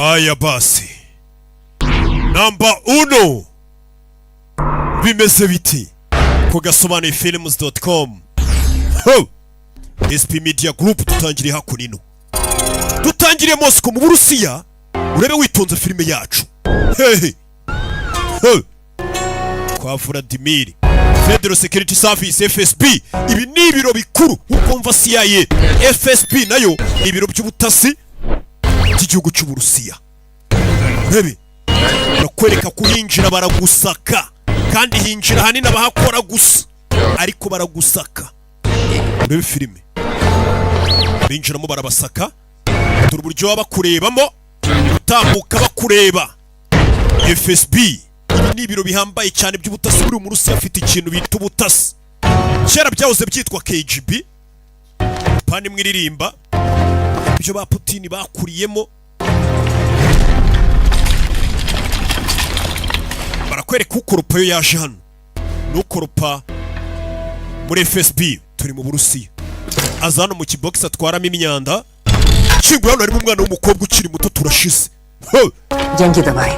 Haya basi, namba uno, bimeze biti ku gasobanuye films.com. Ho! SP Media Group, dutangiriye hakuno, dutangiriye Moscow mu Burusiya. Urebe witonze filime yacu. Hehe he, kwa Vladimir, Federal Security Service, FSB. Ibi ni ibiro bikuru nkuko mva CIA, FSB nayo ni ibiro by'ubutasi by'igihugu cy'Uburusiya. Urebe, barakwereka kuhinjira baragusaka, kandi hinjira ahanini abahakora gusa, ariko baragusaka. Urebe filime, binjiramo barabasaka. Dore uburyo baba bakurebamo, utambuka bakureba. FSB, ibi ni ibiro bihambaye cyane by'ubutasi. Buri Murusiya afite ikintu bita ubutasi. Kera byahoze byitwa KGB, pani imwe iririmba ibyo ba Putin bakuriyemo. Barakwereka ukoropa yo yaje hano, n'ukoropa muri FSB. Turi mu Burusiya. Aza hano mu kibogisi atwaramo imyanda. Kinguye hano, harimo umwana w'umukobwa ukiri muto. Turashize. Ho! Деньги давай.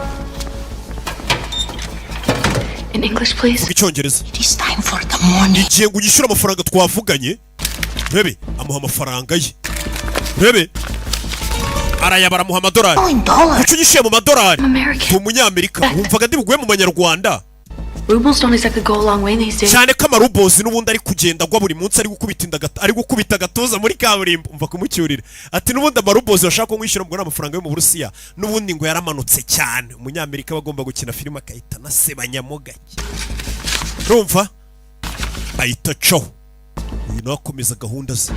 In English, please. Vuga Icyongereza. It is time for the money. Igihe ngo unyishyure amafaranga twavuganye. Rebe, amuha amafaranga ye. Rebe, arayabara, amuha amadolari. Oh, in dollars. Kuki unyishyuye mu madolari? I'm American. Ndi Umunyamerika. Wumvaga ndi buguhe mu manyarwanda? Rubles don't exactly go a long way these days. Cyane ko amarubozi n'ubundi ari kugenda agwa buri munsi, ari gukubita inda ari gukubita agatuza muri kaburimbo. Umva kumucyurira, ati n'ubundi amarubozi bashaka ko mwishyura ngo ni amafaranga yo mu Burusiya, n'ubundi ngo yaramanutse cyane. Umunyamerika aba agomba gukina filime akahita anasebanyamo gake. Urumva ahita acaho. Uyu nawe akomeza gahunda ze.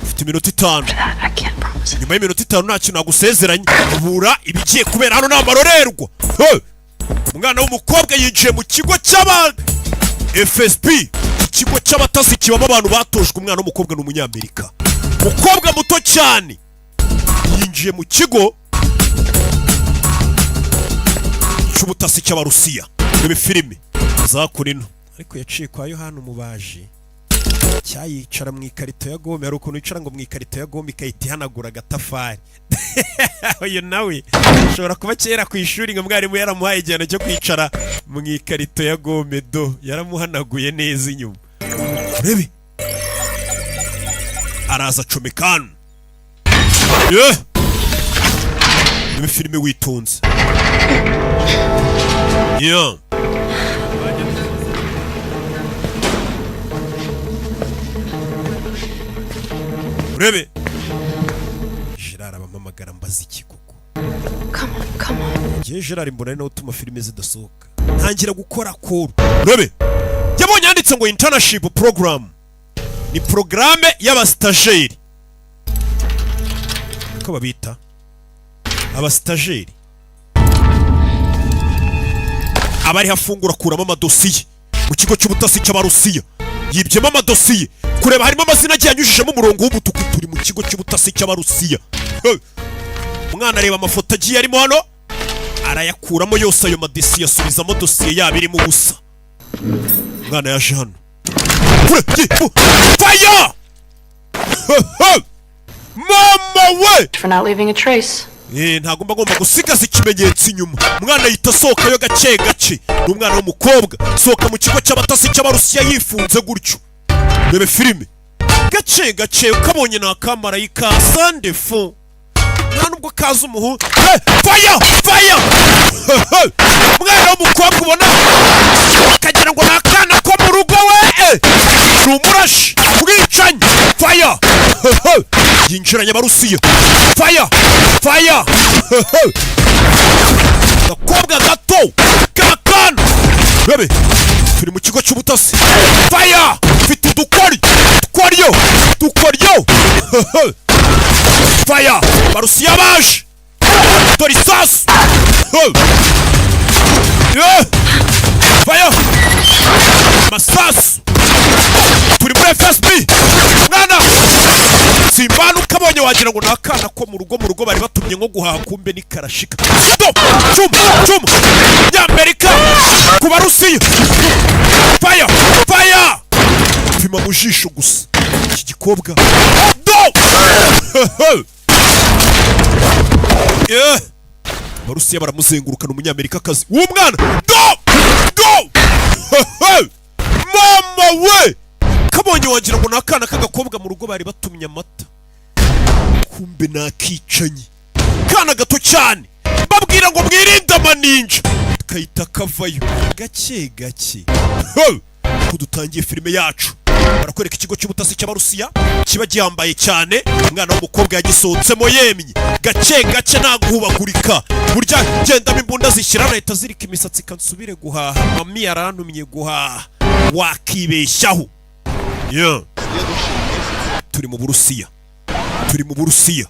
Ufite iminota 5. That I can't promise. Nyuma y'iminota 5 nta kintu nagusezeranye. Bura ibigiye kubera hano ni amarorerwa. Hey! Umwana w'umukobwa yinjiye mu kigo cy'aba FSB, ikigo cy'abatasi kibamo abantu batojwe. Umwana w'umukobwa ni Umunyamerika, umukobwa muto cyane, yinjiye mu kigo cy'ubutasi cy'Abarusiya. Reba filime zakurino, ariko yaciye kwa Yohana Umubaji, cyayicara mu ikarito ya gome. Hari ukuntu yicara ngo mu ikarito ya gome ikahita ihanagura agatafari. Uyu nawe ashobora kuba kera ku ishuri ngo mwarimu yaramuhaye igihano cyo kwicara mu ikarito ya gome, do yaramuhanaguye neza inyuma. Urebe, araza acomeka hano. Yeah! Reba filime witonze. Yeah. Urebe, Gerard abampamagara, mbaza iki koko? Come on, come on. Ngewe Gerard mbona ari nawe utuma filime zidasohoka. Ntangira gukora call. Urebe, yabonye yanditse ngo internship program, ni porogaramu y'abasitajeri, uko babita abasitajeri. Abari hafungura, akuramo amadosiye mu kigo cy'ubutasi cy'Abarusiya. Yibyemo amadosiye, kureba harimo amazina agiye anyujijemo umurongo w'umutuku. Turi mu kigo cy'ubutasi cy'Abarusiya. Hey! Umwana areba amafoto agiye arimo hano, arayakuramo yose ayo madosiye, asubizamo dosiye yabo irimo ubusa. Umwana yaje hano. Kure, fire! Mama we! For not leaving a trace. Ntabwo mba ngomba gusigaza ikimenyetso inyuma. Umwana yita asohokayo gake gake. Ni umwana w'umukobwa, sohoka mu kigo cy'abatasi cy'Abarusiya yifunze gutyo. Rebe filime gake gake, ukabonye ni akamarayika sandefu, nta nubwo kaza umuhungu. Hey, fire, fire! Umwana w'umukobwa ubona akagira ngo ni akana ko mu rugo we, ni umurashi, mwicanyi. Fire! Yinjiranye Abarusiya. Fire, fire! Agakobwa gato k'akana. Bebe, turi mu kigo cy'ubutasi. Fire! Mfite udukori, dukoryo, dukoryo. Fire! Abarusiya baje. Dore isasu. Yeah! Fire! Masasu. Turi muri FSB. Mwana simbana, ukabonye wagira ngo ni akana ko mu rugo. Mu rugo bari batumye nko guhaha, kumbe ni karashika. Do cuma cuma Nyamerika ku Barusiya. Fire, fire! Pima mu jisho gusa iki gikobwa do. Yeah. Abarusiya baramuzengurukana. Umunyamerikakazi w'umwana, do do, mama we, kabonye wagira ngo ni akana k'agakobwa mu rugo bari batumye amata, kumbe ni akicanyi, kana gato cyane. Babwira ngo mwirinde amaninja, kahita kavayo gake gake. Ho! Ko dutangiye filime yacu, barakwereka ikigo cy'ubutasi cy'Abarusiya kiba gihambaye cyane. Umwana w'umukobwa yagisohotsemo yemye gake gake, nta guhubagurika. Burya gendamo imbunda zishyira, leta zirika imisatsi, ikansubire guhaha, mami yarantumye guhaha, wakibeshyaho. Yeah. Turi mu Burusiya, turi mu Burusiya.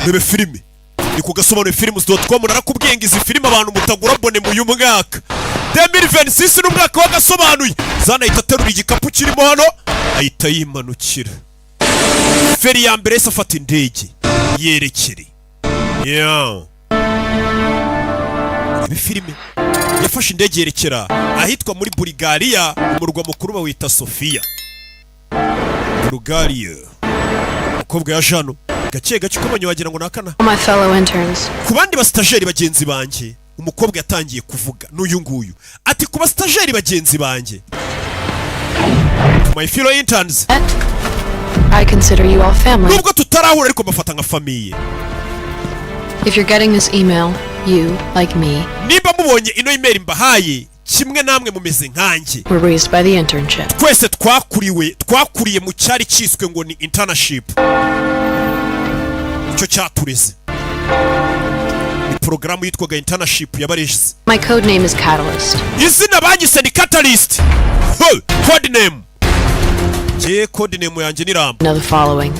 Rebe filime ni ku gasobanuye films.com. Narakubwiye ngo izi filime abantu mutagura bone mu uyu mwaka 2026 ni umwaka w'agasobanuye. Zana ahita aterura igikapu kirimo hano, ahita yimanukira feri ya mbere, yahise afata indege yerekere. Yeah. Rebe filime, yafashe indege yerekera ahitwa muri Bulgaria, umurwa mukuru bawita Sofia, Bulgaria. Umukobwa yaje hano gake gake, ukabonye wagira ngo ni akana. My fellow interns, Ku bandi basitageri bagenzi banjye, umukobwa yatangiye kuvuga n'uyu nguyu ati: "Ku basitageri bagenzi banjye, my fellow interns, I consider you all family. nubwo tutarahura ariko mbafata nka famille. If you're getting this email, you, like me, Nimba mubonye ino email mbahaye, kimwe namwe mumeze nkanjye, were raised by the internship. twese twakuriye mu cyari cyiswe ngo ni internship. Icyo cyatureze ni porogaramu yitwaga internship yabareze. My code name is Catalyst. Izina banyise ni Catalyst. Ho! Code name, njye code name yanjye ni Ramba. Know the following.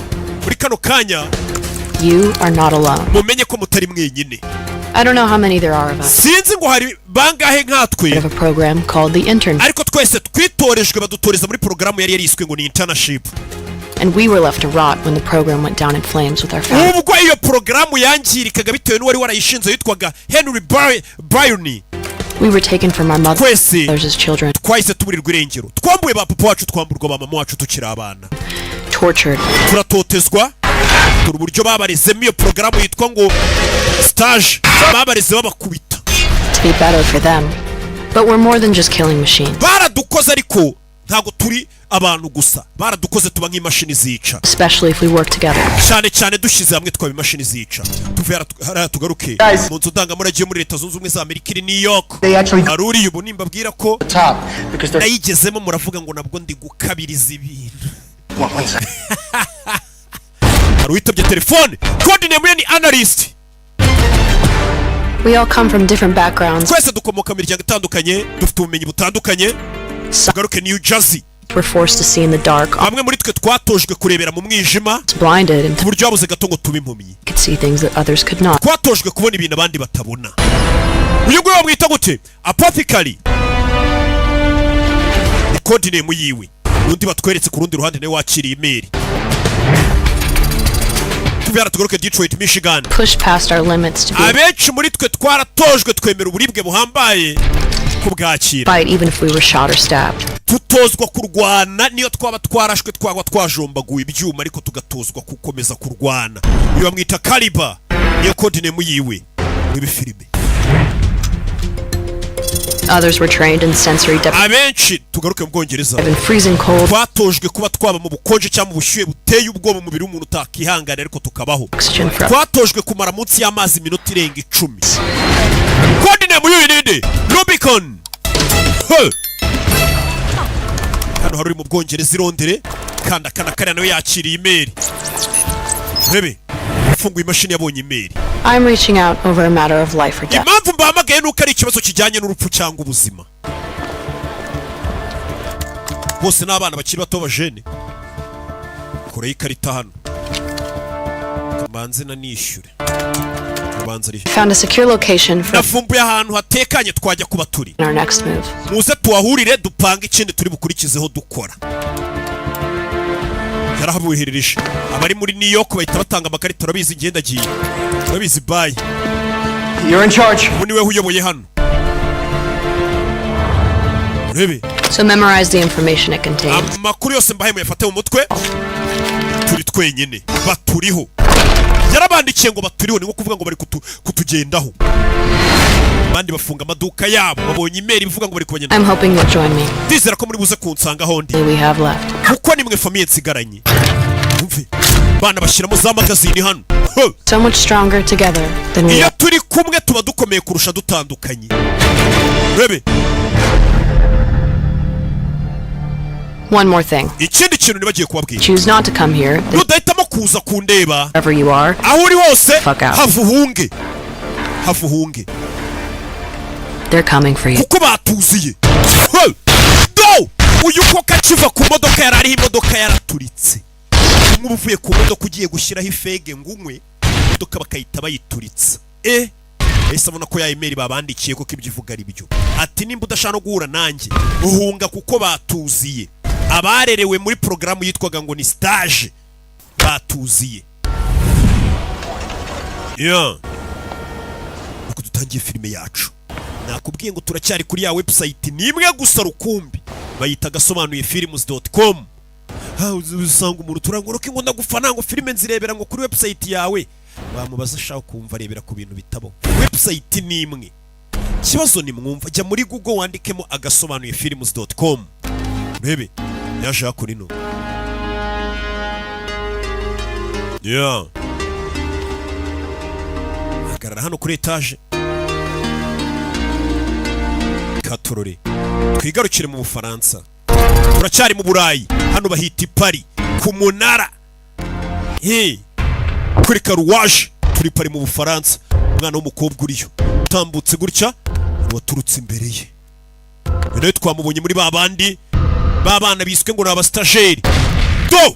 Muri kano kanya, You are not alone. mumenye ko mutari mwenyine. I don't know how many there are of us. Sinzi ngo hari bangahe nkatwe, Of a program called the internship. ariko twese twitorejwe, badutoreza muri porogaramu yari yariswe ngo ni internship. And we were left to rot when the program went down in flames with our family. Ubwo iyo porogaramu yangirikaga bitewe n'uwari warayishinze witwaga Henry Byrne. We were taken from our mothers Twese as children, twahise tuburirwa irengero, twambuye ba papa wacu, twamburwa ba mama wacu tukiri abana, tortured, turatotezwa. Dore uburyo babarezemo iyo porogaramu yitwa ngo stage, babareze babakubita. to be better for them. But we're more than just killing machines, Baradukoze, ariko ntabwo turi abantu gusa, baradukoze tuba nk'imashini zica, especially if we work together. cyane cyane dushyize hamwe twaba imashini zica. Tuve hariya tugaruke mu nzu ndangamurage yo muri Leta Zunze Ubumwe za Amerika iri New York. Hari uriya ubu nimbabwira ko nayigezemo, muravuga ngo nabwo ndi gukabiriza ibintu. Hari uwitabye telefone, code name ye ni Analyst. We all come from different backgrounds. Twese dukomoka mu miryango itandukanye, dufite ubumenyi butandukanye. Tugaruke New Jersey. We're forced to see in the dark, Bamwe muri twe twatojwe kurebera mu mwijima, blinded, and ku buryo habuze gato ngo tube impumyi. could see things that others could not. Twatojwe kubona ibintu abandi batabona. Uyu nguyu bamwita gute? Apothecary ni code name yiwe. Undi batweretse ku rundi ruhande nawe wakiriye email. Tubyara tugaruke Detroit, Michigan. Pushed past our limits to be Abenshi muri twe twaratojwe twemera uburibwe buhambaye kubwakira, fight even if we were shot or stabbed. Tutozwa kurwana niyo twaba twarashwe, twaba twajombaguye ibyuma, ariko tugatozwa gukomeza kurwana. Uyu bamwita Kaliba, niyo code name yiwe muri filime. Others were trained in sensory Abenshi, tugaruke mu Bwongereza, deprivation, freezing cold, twatojwe kuba twaba mu bukonje cyangwa mu bushyuhe buteye ubwoba umubiri w'umuntu utakihangana, ariko tukabaho. oxygen for Twatojwe kumara munsi y'amazi iminota irenga 10. Code name y'uyu ninde? Rubicon. He! Hano hari uri mu Bwongereza i Londres, kanda kana kariya, nawe yakiriye email. Ntebe ufunguye imashini yabonye email. I'm reaching out over a matter of life or death. Impamvu mbahamagaye nuko ari ikibazo kijyanye n'urupfu cyangwa ubuzima. Bose ni abana bakiri bato b'abajene. Koreho ikarita hano, kamanze nanishyure, kabanza ari Found a secure location for Navumbuye ahantu hatekanye twajya kuba turi. our next move. Muze tuhahurire, dupange ikindi turi bukurikizeho dukora. Yarahabuhiririje abari muri New York bahita batanga amakarita. Urabizi, ngenda agiye, urabizi, bye. You're in charge. Ubu niwe uyoboye hano, urebe. So memorize the information it contains. Amakuru yose mbahaye muyafate mu mutwe. Turi twenyine, baturiho. Yarabandikiye ngo baturiho, ni nko kuvuga ngo bari kutugendaho. Abandi bafunga amaduka yabo, babonye email ivuga ngo bari kubagenda. I'm hoping you'll join me. Ndizera ko muri buze kunsanga aho ndi. We have left. Kuko nimwe famille nsigaranye. Umve, bana, bashyiramo za magazine hano. Huh! So much stronger together than we Iyo are. turi kumwe tuba dukomeye kurusha dutandukanye. Rebe. One more thing. Ikindi kintu nibagiye kubabwira. Choose not to come here, then Nudahitamo kuza kundeba, wherever you are, aho uri hose, Fuck out. hava uhunge, hava uhunge. They're coming for you. Kuko batuziye. Hey! Do uyu koko akiva ku modoka yari ariho, imodoka yaraturitse. Nk'ubu uvuye ku modoka ugiye gushyiraho ifege ngo unywe, imodoka bakayita bayituritsa. Yahise abona ko ya email babandikiye koko ibyo ivuga ari byo. Ati: "Nimba udashaka no guhura nanjye, uhunga, kuko batuziye." Abarerewe muri porogaramu yitwaga ngo ni stage batuziye. Yeah. Uko dutangiye filime yacu, nakubwiye ngo turacyari kuri ya website ni imwe gusa rukumbi, bayita gasobanuye films.com. Usanga umuntu turangura ko ngo ndagufana, ngo filime nzirebera ngo kuri website yawe. Wamubaza ashaka kumva arebera ku bintu bitabo. Website ni imwe. Ikibazo ni mwumva, jya muri Google wandikemo agasobanuye films.com, urebe yaje hakora ino. Yeah. Hagarara hano kuri etaje katorore. Twigarukire mu Bufaransa, turacyari mu Burayi. Hano bahita i Paris ku munara. He kuri karuwaje, turi Paris mu Bufaransa. Umwana w'umukobwa uriyo utambutse gutya, waturutse imbere ye. Uyu nawe twamubonye muri ba bandi ba bana biswe ngo ni abasitajeri. Do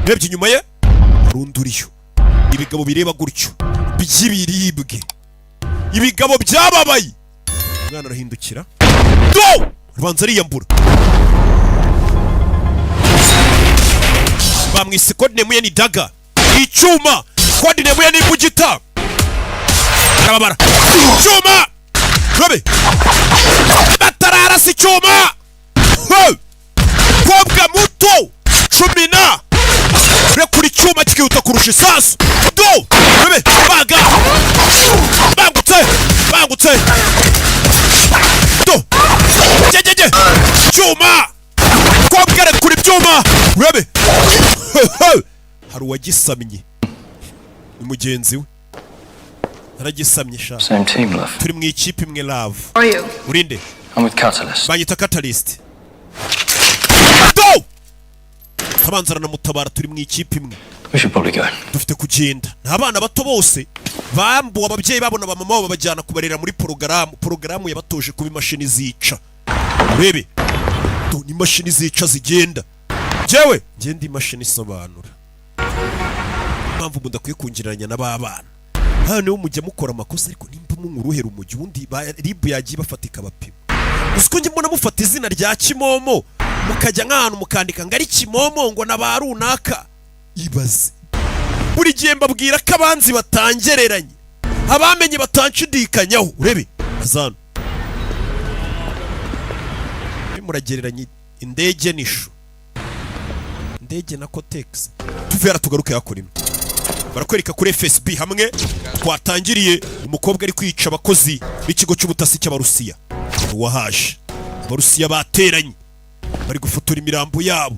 urebye inyuma ye hari undi uriyo. Ibigabo bireba gutyo by'ibiribwe, ibigabo byababaye. Umwana arahindukira, do arabanza ariyambura. Bamwise codename ye ni Daga, icyuma. Codename ye ni Imbugita. Arababara icyuma, rabe batararasa icyuma. Hey! Kobwa muto 10 rekura icyuma kikihuta kurusha isasu. Do rabe baga bangutse bangutse, do jejjeje cyuma. Kobwa rekura ibyuma, urabe hari uwagisamye, ni mugenzi we aragisamye sha. Same team, love. Turi mu ikipe imwe, love. Are you? Urinde? I'm with Catalyst. Banyita Catalyst. Do tabanza aranamutabara. Turi mu ikipe imwe. We should probably go. Dufite kugenda. Ni abana bato bose bambuwe ababyeyi babo na ba mama babo, babajyana kubarera muri porogaramu. Porogaramu yabatoje kuba imashini zica. Urebe do, ni imashini zica zigenda. Jewe ngenda imashini isobanura impamvu mudakwiye kungereranya na ba bana. Hano niho mujya mukora amakosa, ariko nimba munywa uruhe rumogi ubundi ba RIB yagiye bafata ikabapima. Uzi ko njye mbona mufata izina rya Kimomo, mukajya nk'ahantu mukandika ngo ari Kimomo, ngo na ba runaka. Ibaze, buri gihe mbabwira ko abanzi batangereranye, abamenye batanshidikanyaho. Urebe azano muragereranya indege n'ishu, indege na Kotex. Tuve hara tugaruke hakurino. Barakwereka kuri FSB hamwe twatangiriye, umukobwa ari kwica abakozi b'ikigo cy'ubutasi cy'Abarusiya. Uwahaje, Abarusiya bateranye bari gufotora imirambo yabo.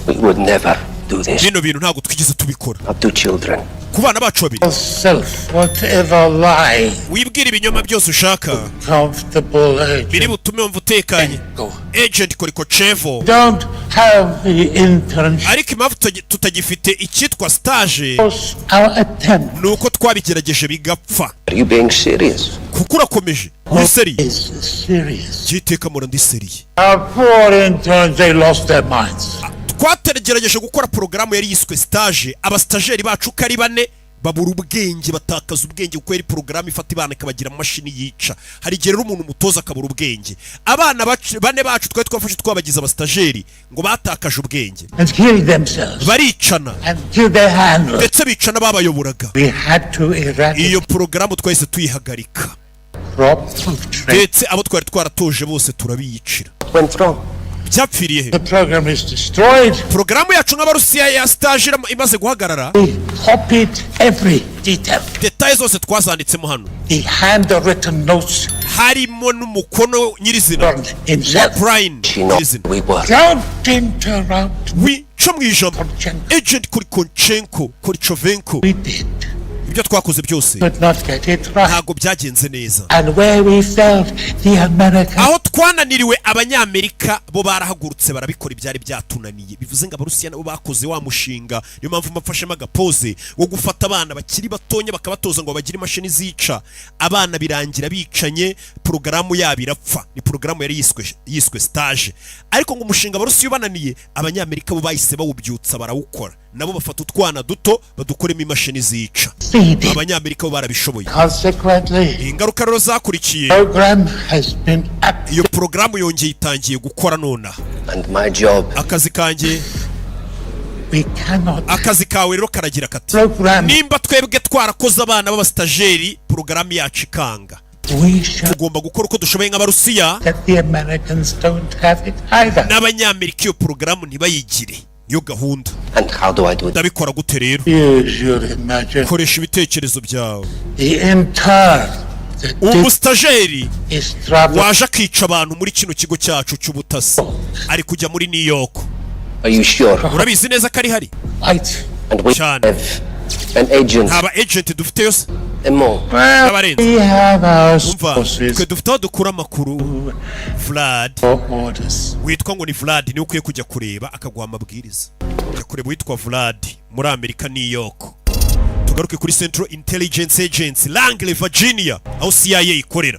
We would never do this. Bino bintu ntabwo twigeze tubikora. Not to children. Ku bana bacu babiri. Self, whatever lie, Wibwira ibinyoma byose ushaka comfortable agent. biri butume wumva utekanye, Agent Korikochevo. Don't have the internship. Ariko impamvu tutagifite icyitwa stage Our attempt ni uko twabigerageje bigapfa. Are you being serious? Kuko urakomeje uri sérieux? Is serious. Byiteka mpora ndi sérieux. Our poor interns, they lost their minds. Twatagerageje gukora porogaramu yari yiswe stage, abasitageri bacu uko ari bane babura ubwenge, batakaza ubwenge, kuko yari porogaramu ifata ibana ikabagira amashini yica. Hari igihe rero umuntu umutoza akabura ubwenge. Abana bane bacu twari twafashe twabagize abasitageri ngo batakaje ubwenge. And killed themselves. Baricana. And killed their handlers. Ndetse bicana babayoboraga. We had to eradicate Iyo porogaramu twahise tuyihagarika. Crop of trade. Ndetse abo twari twaratoje bose turabiyicira. Went wrong. Byapfiriye he? The program is destroyed. Porogaramu yacu nk'Abarusiya ya stage imaze guhagarara. We copied every detail. Détails zose twazanditsemo hano. The handwritten notes Harimo n'umukono nyirizina from himself. Brian She knows nyirizina. we were. Don't interrupt Wica mu ijambo. Korchenko. Agent Korikonchenko, Korchovenko. We did, Ibyo twakoze byose but not get it right. ntabwo byagenze neza. And where we failed, the Americans Aho twananiriwe, Abanyamerika bo barahagurutse barabikora ibyari byatunaniye. Bivuze ngo Abarusiya nabo bakoze wa mushinga, niyo mpamvu mbafashemo agapoze wo gufata abana bakiri batonya bakabatoza ngo bagire imashini zica abana, birangira bicanye, porogaramu yabo irapfa. Ni porogaramu yari yiswe stage, ariko ngo umushinga Abarusiya ubananiye, Abanyamerika bo bahise bawubyutsa barawukora, nabo bafata utwana duto badukoremo imashini zica. succeeded. Abanyamerika bo barabishoboye. Consequently, Ingaruka rero zakurikiye, program has been up. iyo porogaramu yongeye itangiye gukora nonaha. And my job Akazi kanjye, We cannot akazi kawe rero karagira kati: program. nimba twebwe twarakoze abana b'abasitajeri, porogaramu yacu ikanga, We shall tugomba gukora uko dushoboye nk'Abarusiya that the Americans don't have it either. n'Abanyamerika iyo porogaramu ntibayigire. Niyo gahunda. And how do I do it? Ndabikora gute rero? Use your imagination. Koresha ibitekerezo byawe. The intern that did Umusitageri his travel waje akica abantu muri kino kigo cyacu cy'ubutasi ari kujya muri New York. Are you sure? Urabizi neza ko ari hari? Right. And we Cyane. have an agent Nta ba agent dufite yose and more. Well, N'abarenze. we have our Umva, sources twe dufite aho dukura amakuru. Vlad for orders. witwa ngo ni Vlad niwe ukwiye kujya kureba akaguha amabwiriza. Jya kureba witwa Vlad muri Amerika, New York. Tugaruke kuri Central Intelligence Agency, Langley, Virginia, aho CIA ikorera.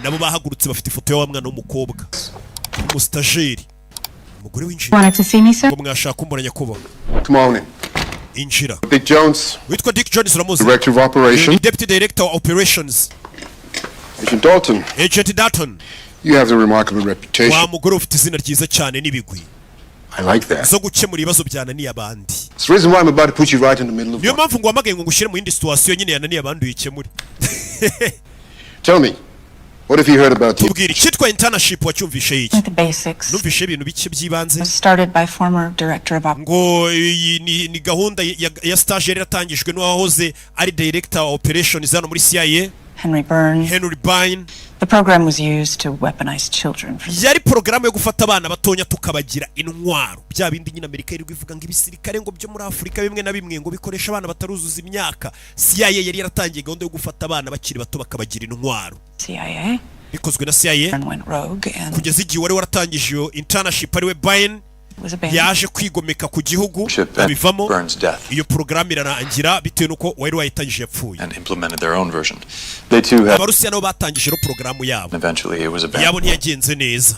Nabo bahagurutse bafite ifoto ya wa mwana w'umukobwa umusitageri. Umugore winjiye. Wanted to see me, sir? Ngo mwashaka kumbona, nyakubahwa? Come on in. Injira. Dick Jones, Witwa Dick Jones uramuzi? Director of Operations. Ni Deputy Director wa Operations. Agent Dalton, Agent Dalton, you have the remarkable reputation. Wa mugore ufite izina ryiza cyane n'ibigwi I like that. zo gukemura ibibazo byananiye abandi. It's the reason why I'm about to put you right in the middle of Niyo one. mpamvu ngo wamagaye ngo ngushyire mu yindi situation nyine yananiye abandi uyikemure. Tell me, what have you heard about the Tubwira icyitwa internship, wacyumvishe iki? The basics. Numvishe ibintu bike by'ibanze. Was started by former director of operations. Ngo iyi ni gahunda ya stage yari yaratangijwe n'uwahoze ari director wa operations hano muri CIA. Henry Byrne. Henry Byrne. The program was used to weaponize children for Yari porogaramu yo gufata abana batonya tukabagira intwaro, bya bindi nyine Amerika yirirwa ivuga ngo ibisirikare ngo byo muri Afurika bimwe na bimwe ngo bikoresha abana bataruzuza imyaka. CIA yari yaratangiye gahunda yo gufata abana bakiri bato bakabagira intwaro. CIA. Bikozwe na CIA. And went rogue and Kugeza igihe wari waratangije iyo internship ariwe Byrne was abandoned. yaje kwigomeka ku gihugu, Ship and abivamo. Burns' death Iyo porogaramu irarangira bitewe n'uko wari wayitangije yapfuye. and implemented their own version. They too had Abarusiya nabo batangije rero porogaramu yabo. eventually it was Yabo abandoned. ntiyagenze neza.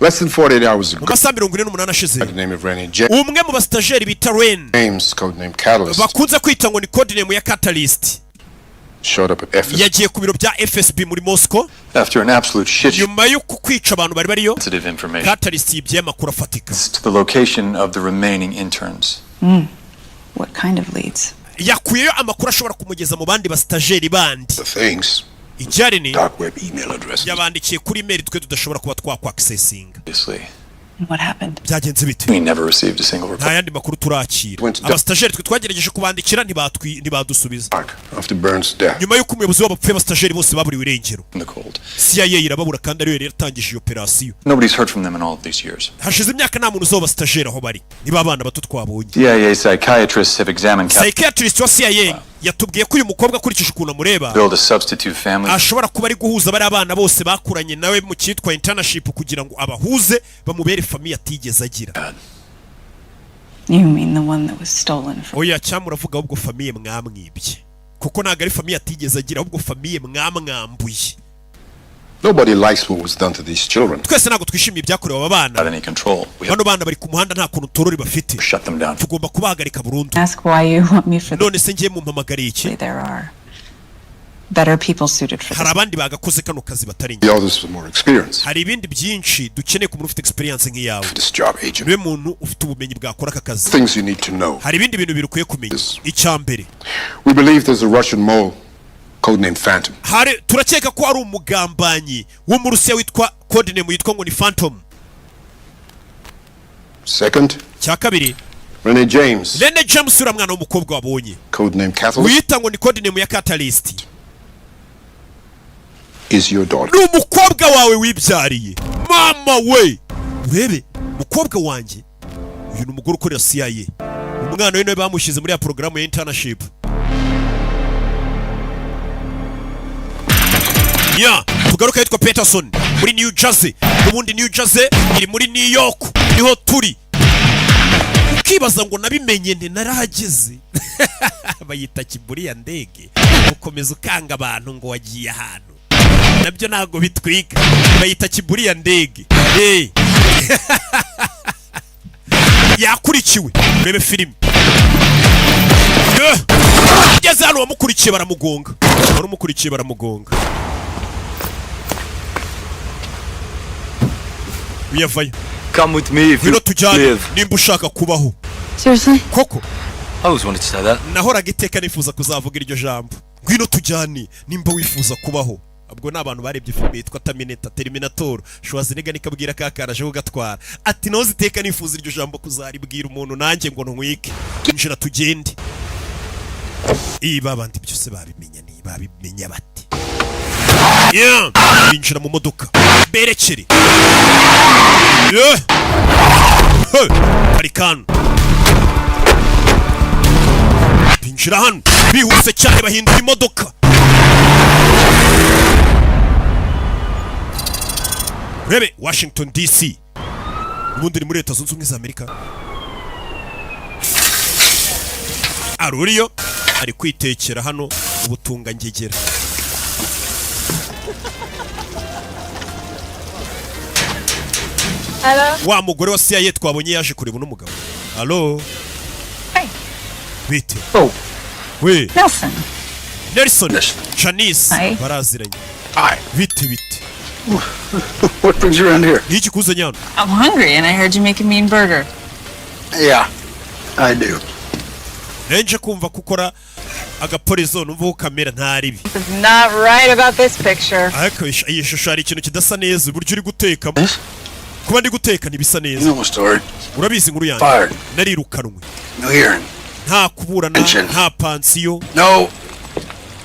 Less than 48 hours Mu ago, masaha 48 ashize, by the name of Rennie James, umwe mu basitageri bita Ren, codename Catalyst, bakunze kwita ngo ni codename ya Catalyst, showed up at FSB yagiye ku biro bya FSB muri Moscow. After an absolute shit show Nyuma yo kwica abantu bari bariyo, sensitive information Catalyst yibye amakuru afatika. to the location of the remaining interns. What kind of leads? Yakuyeyo amakuru ashobora kumugeza mu bandi basitageri bandi. things, Icyari ni dark web email addresses. yabandikiye kuri email twe tudashobora kuba twakwakisesinga. Obviously, And what happened? Byagenze bite? we never received a single report. Nta yandi makuru turakira. Went to Abasitajeri twe twagerageje kubandikira ntibadusubiza. Dark after Burns' death. Nyuma y'uko umuyobozi wabo apfuye, abasitajeri bose baburiwe irengero. In the cold. CIA irababura kandi ariyo yari yaratangije iyo operasiyo. Nobody's heard from them in all of these years. Hashize imyaka nta muntu uzi abo basitageri aho bari, niba abana bato twabonye. CIA psychiatrists have examined Cap Psychiatrist wa CIA yatubwiye ko uyu mukobwa, akurikije ukuntu amureba, build a substitute family ashobora kuba ari guhuza bariya abana bose bakuranye nawe mu cyitwa internship kugira ngo abahuze bamubere famille atigeze agira. You mean the one that was stolen from Oya, cyangwa uravuga ahubwo famille mwamwibye, kuko ntabwo ari famille atigeze agira, ahubwo famille mwamwambuye. Nobody likes what was done to these children. Twese ntabwo twishimiye ibyakorewe aba bana. Without any control. We have Bano bana bari ku muhanda, nta kuntu torori bafite. to shut them down. Tugomba kubahagarika burundu. Ask why you want me for None se ngiye mumpamagariye iki? There are better people suited for Hari this. abandi bagakoze kano kazi batari njye. The others with more experience. Hari ibindi byinshi dukeneye ku muntu ufite experience nk'iyawe. For this job, agent. Niwe muntu ufite ubumenyi bwakora aka kazi. Things you need to know. Hari ibindi bintu bibiri ukwiye kumenya. Icya mbere, We believe there's a Russian mole, codenamed Phantom, hari turakeka ko hari umugambanyi wo mu Rusiya witwa codename yitwa ngo ni Phantom. Second, Cya kabiri, Renee James, Rene James, uriya mwana w'umukobwa wabonye codename Catalyst, wita ngo ni codename ya Catalyst, is your daughter. ni umukobwa wawe wibyariye. Mama we, urebe umukobwa wanjye. Uyu ni umugore ukorera CIA. Umwana we nawe bamushyize muri ya porogaramu ya internship ya. Tugaruka yitwa Peterson muri New Jersey. Ubundi New Jersey iri muri New York, niho turi. Ukibaza ngo nabimenye nte? Narahageze. Bayita kiburiya ndege. Ukomeza ukanga abantu ngo wagiye ahantu, nabyo ntabwo bitwika. Bayita kiburiya ndege. Hey. Yakurikiwe, urebe filime. Yeah. Ugeze hano, wamukurikiye baramugonga, wari umukurikiye baramugonga, uyavayo. Come with me if you Ngwino tujyane live. nimba ushaka kubaho. Seriously? Koko? I always wanted to say that. Nahoraga iteka nifuza kuzavuga iryo jambo, ngwino tujyane nimba wifuza kubaho. Ubwo ni abantu barebye filime yitwa Terminator, Terminator. Schwarzenegger nikabwira ka kana aje kugatwara, ati nahoze iteka nifuza iryo jambo kuzaribwira umuntu nanjye ngo ntwike. Injira tugende. Iyi babandi byose babimenya, ni babimenya bate? Yeah. Binjira mu modoka berekere. Yeah. Hey. Parikano binjira hano bihuse cyane, bahindura imodoka. Urebe Washington DC, ubundi ni muri Leta Zunze Ubumwe za Amerika. Aruriyo ari kwitekera hano ubutungangegera. Wa mugore wa CIA twabonye yaje kureba uno mugabo. Halo. Hey. Bite? Oh. We. Nelson. Nelson, Janice. Hi. Baraziranye. Hi. Bite bite? What brings you around here? Niki kuzanye hano? I'm hungry and I heard you make a mean burger. Yeah, I do. Nje kumva ko ukora agaporizo, numva ko kamera ntaribi. This is not right about this picture. Ariko iyi shusho hari ikintu kidasa neza, uburyo uri gutekamo. Kuba ndi guteka ntibisa You neza. know my story. Urabizi inkuru yanjye. Fired. Narirukanwe. No hearing. Nta kuburana. Pension. Nta pansiyo. No.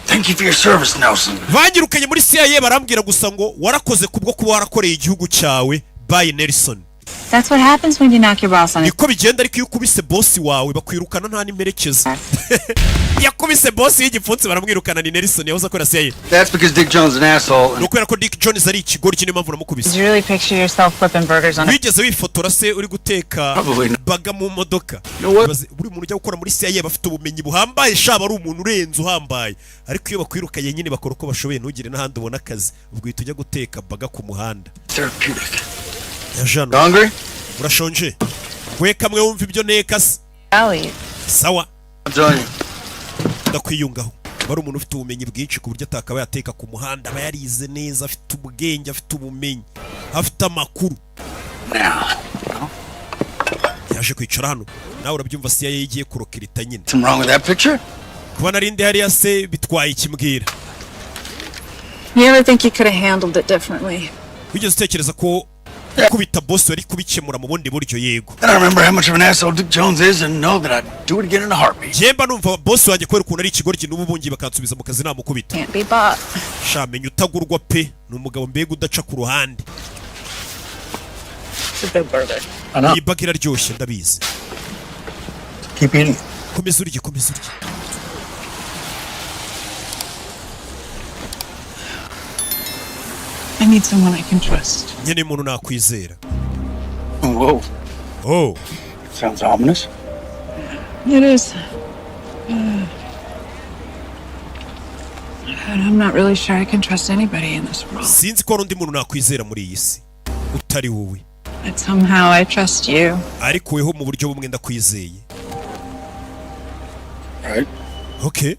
Thank you for your service, Nelson. Banyirukanye muri CIA, barambwira gusa ngo warakoze kubwo kuba warakoreye igihugu cyawe, bye Nelson. That's what happens when you knock your boss on his Niko bigenda, ariko iyo ukubise bosi wawe bakwirukana nta n'imperekeza. Yakubise bosi y'igipfunsi baramwirukana. Ni Nelson yahoze akora CIA. That's because Dick Jones is an asshole. Ni And ukubera ko Dick Jones ari ikigoryi, niyo mpamvu namukubise. Did you really picture yourself flipping burgers on a Wigeze wifotora se uri guteka Probably not. baga mu modoka? know what? Ibaze, buri muntu ujya gukora muri CIA aba afite ubumenyi buhambaye, shaba ari umuntu urenze uhambaye, ariko iyo bakwirukanye nyine bakora uko bashoboye ntugire n'ahandi ubona akazi, ubwo uhita ujya guteka baga ku muhanda. Therapeutic. Ya jano. Hungry? Urashonje? We kamwe wumva ibyo nteka se. alley? Sawa. I'm telling you. Ndakwiyungaho. Aba ari umuntu ufite ubumenyi bwinshi ku buryo atakaba yateka ku muhanda. Aba yarize neza, afite ubwenge, afite ubumenyi, afite amakuru. Now. Yaje kwicara hano, nawe urabyumva, CIA igiye kurokirita nyine. Something wrong with that picture? Kuba narindi hariya se bitwaye ikimbwira? You ever think you could have handled it differently? Wigeze utekereza ko gukubita boss wari kubikemura mu bundi buryo? Yego. Then I remember how much of an asshole Dick Jones is and know that I'd do it again in a heartbeat. Njye numva boss wanjye, kubera ukuntu ari ikigoryi, n'ubu bungiye bakansubiza mu kazi namukubita. Can't be bought. Shamenya utagurwa pe, ni umugabo mbega udaca ku ruhande. It's a good burger. I know. Iyi baga iraryoshye, ndabizi. Keep eating. Komeza urye, komeza urye. I need someone I can trust. Nkeneye umuntu nakwizera. Whoa. Oh. Sounds ominous. It is. And I'm not really sure I can trust anybody in this world. Sinzi ko hari undi muntu nakwizera muri iyi si utari wowe. But somehow I trust you. Ariko weho mu buryo bumwe ndakwizeye. Right? Okay.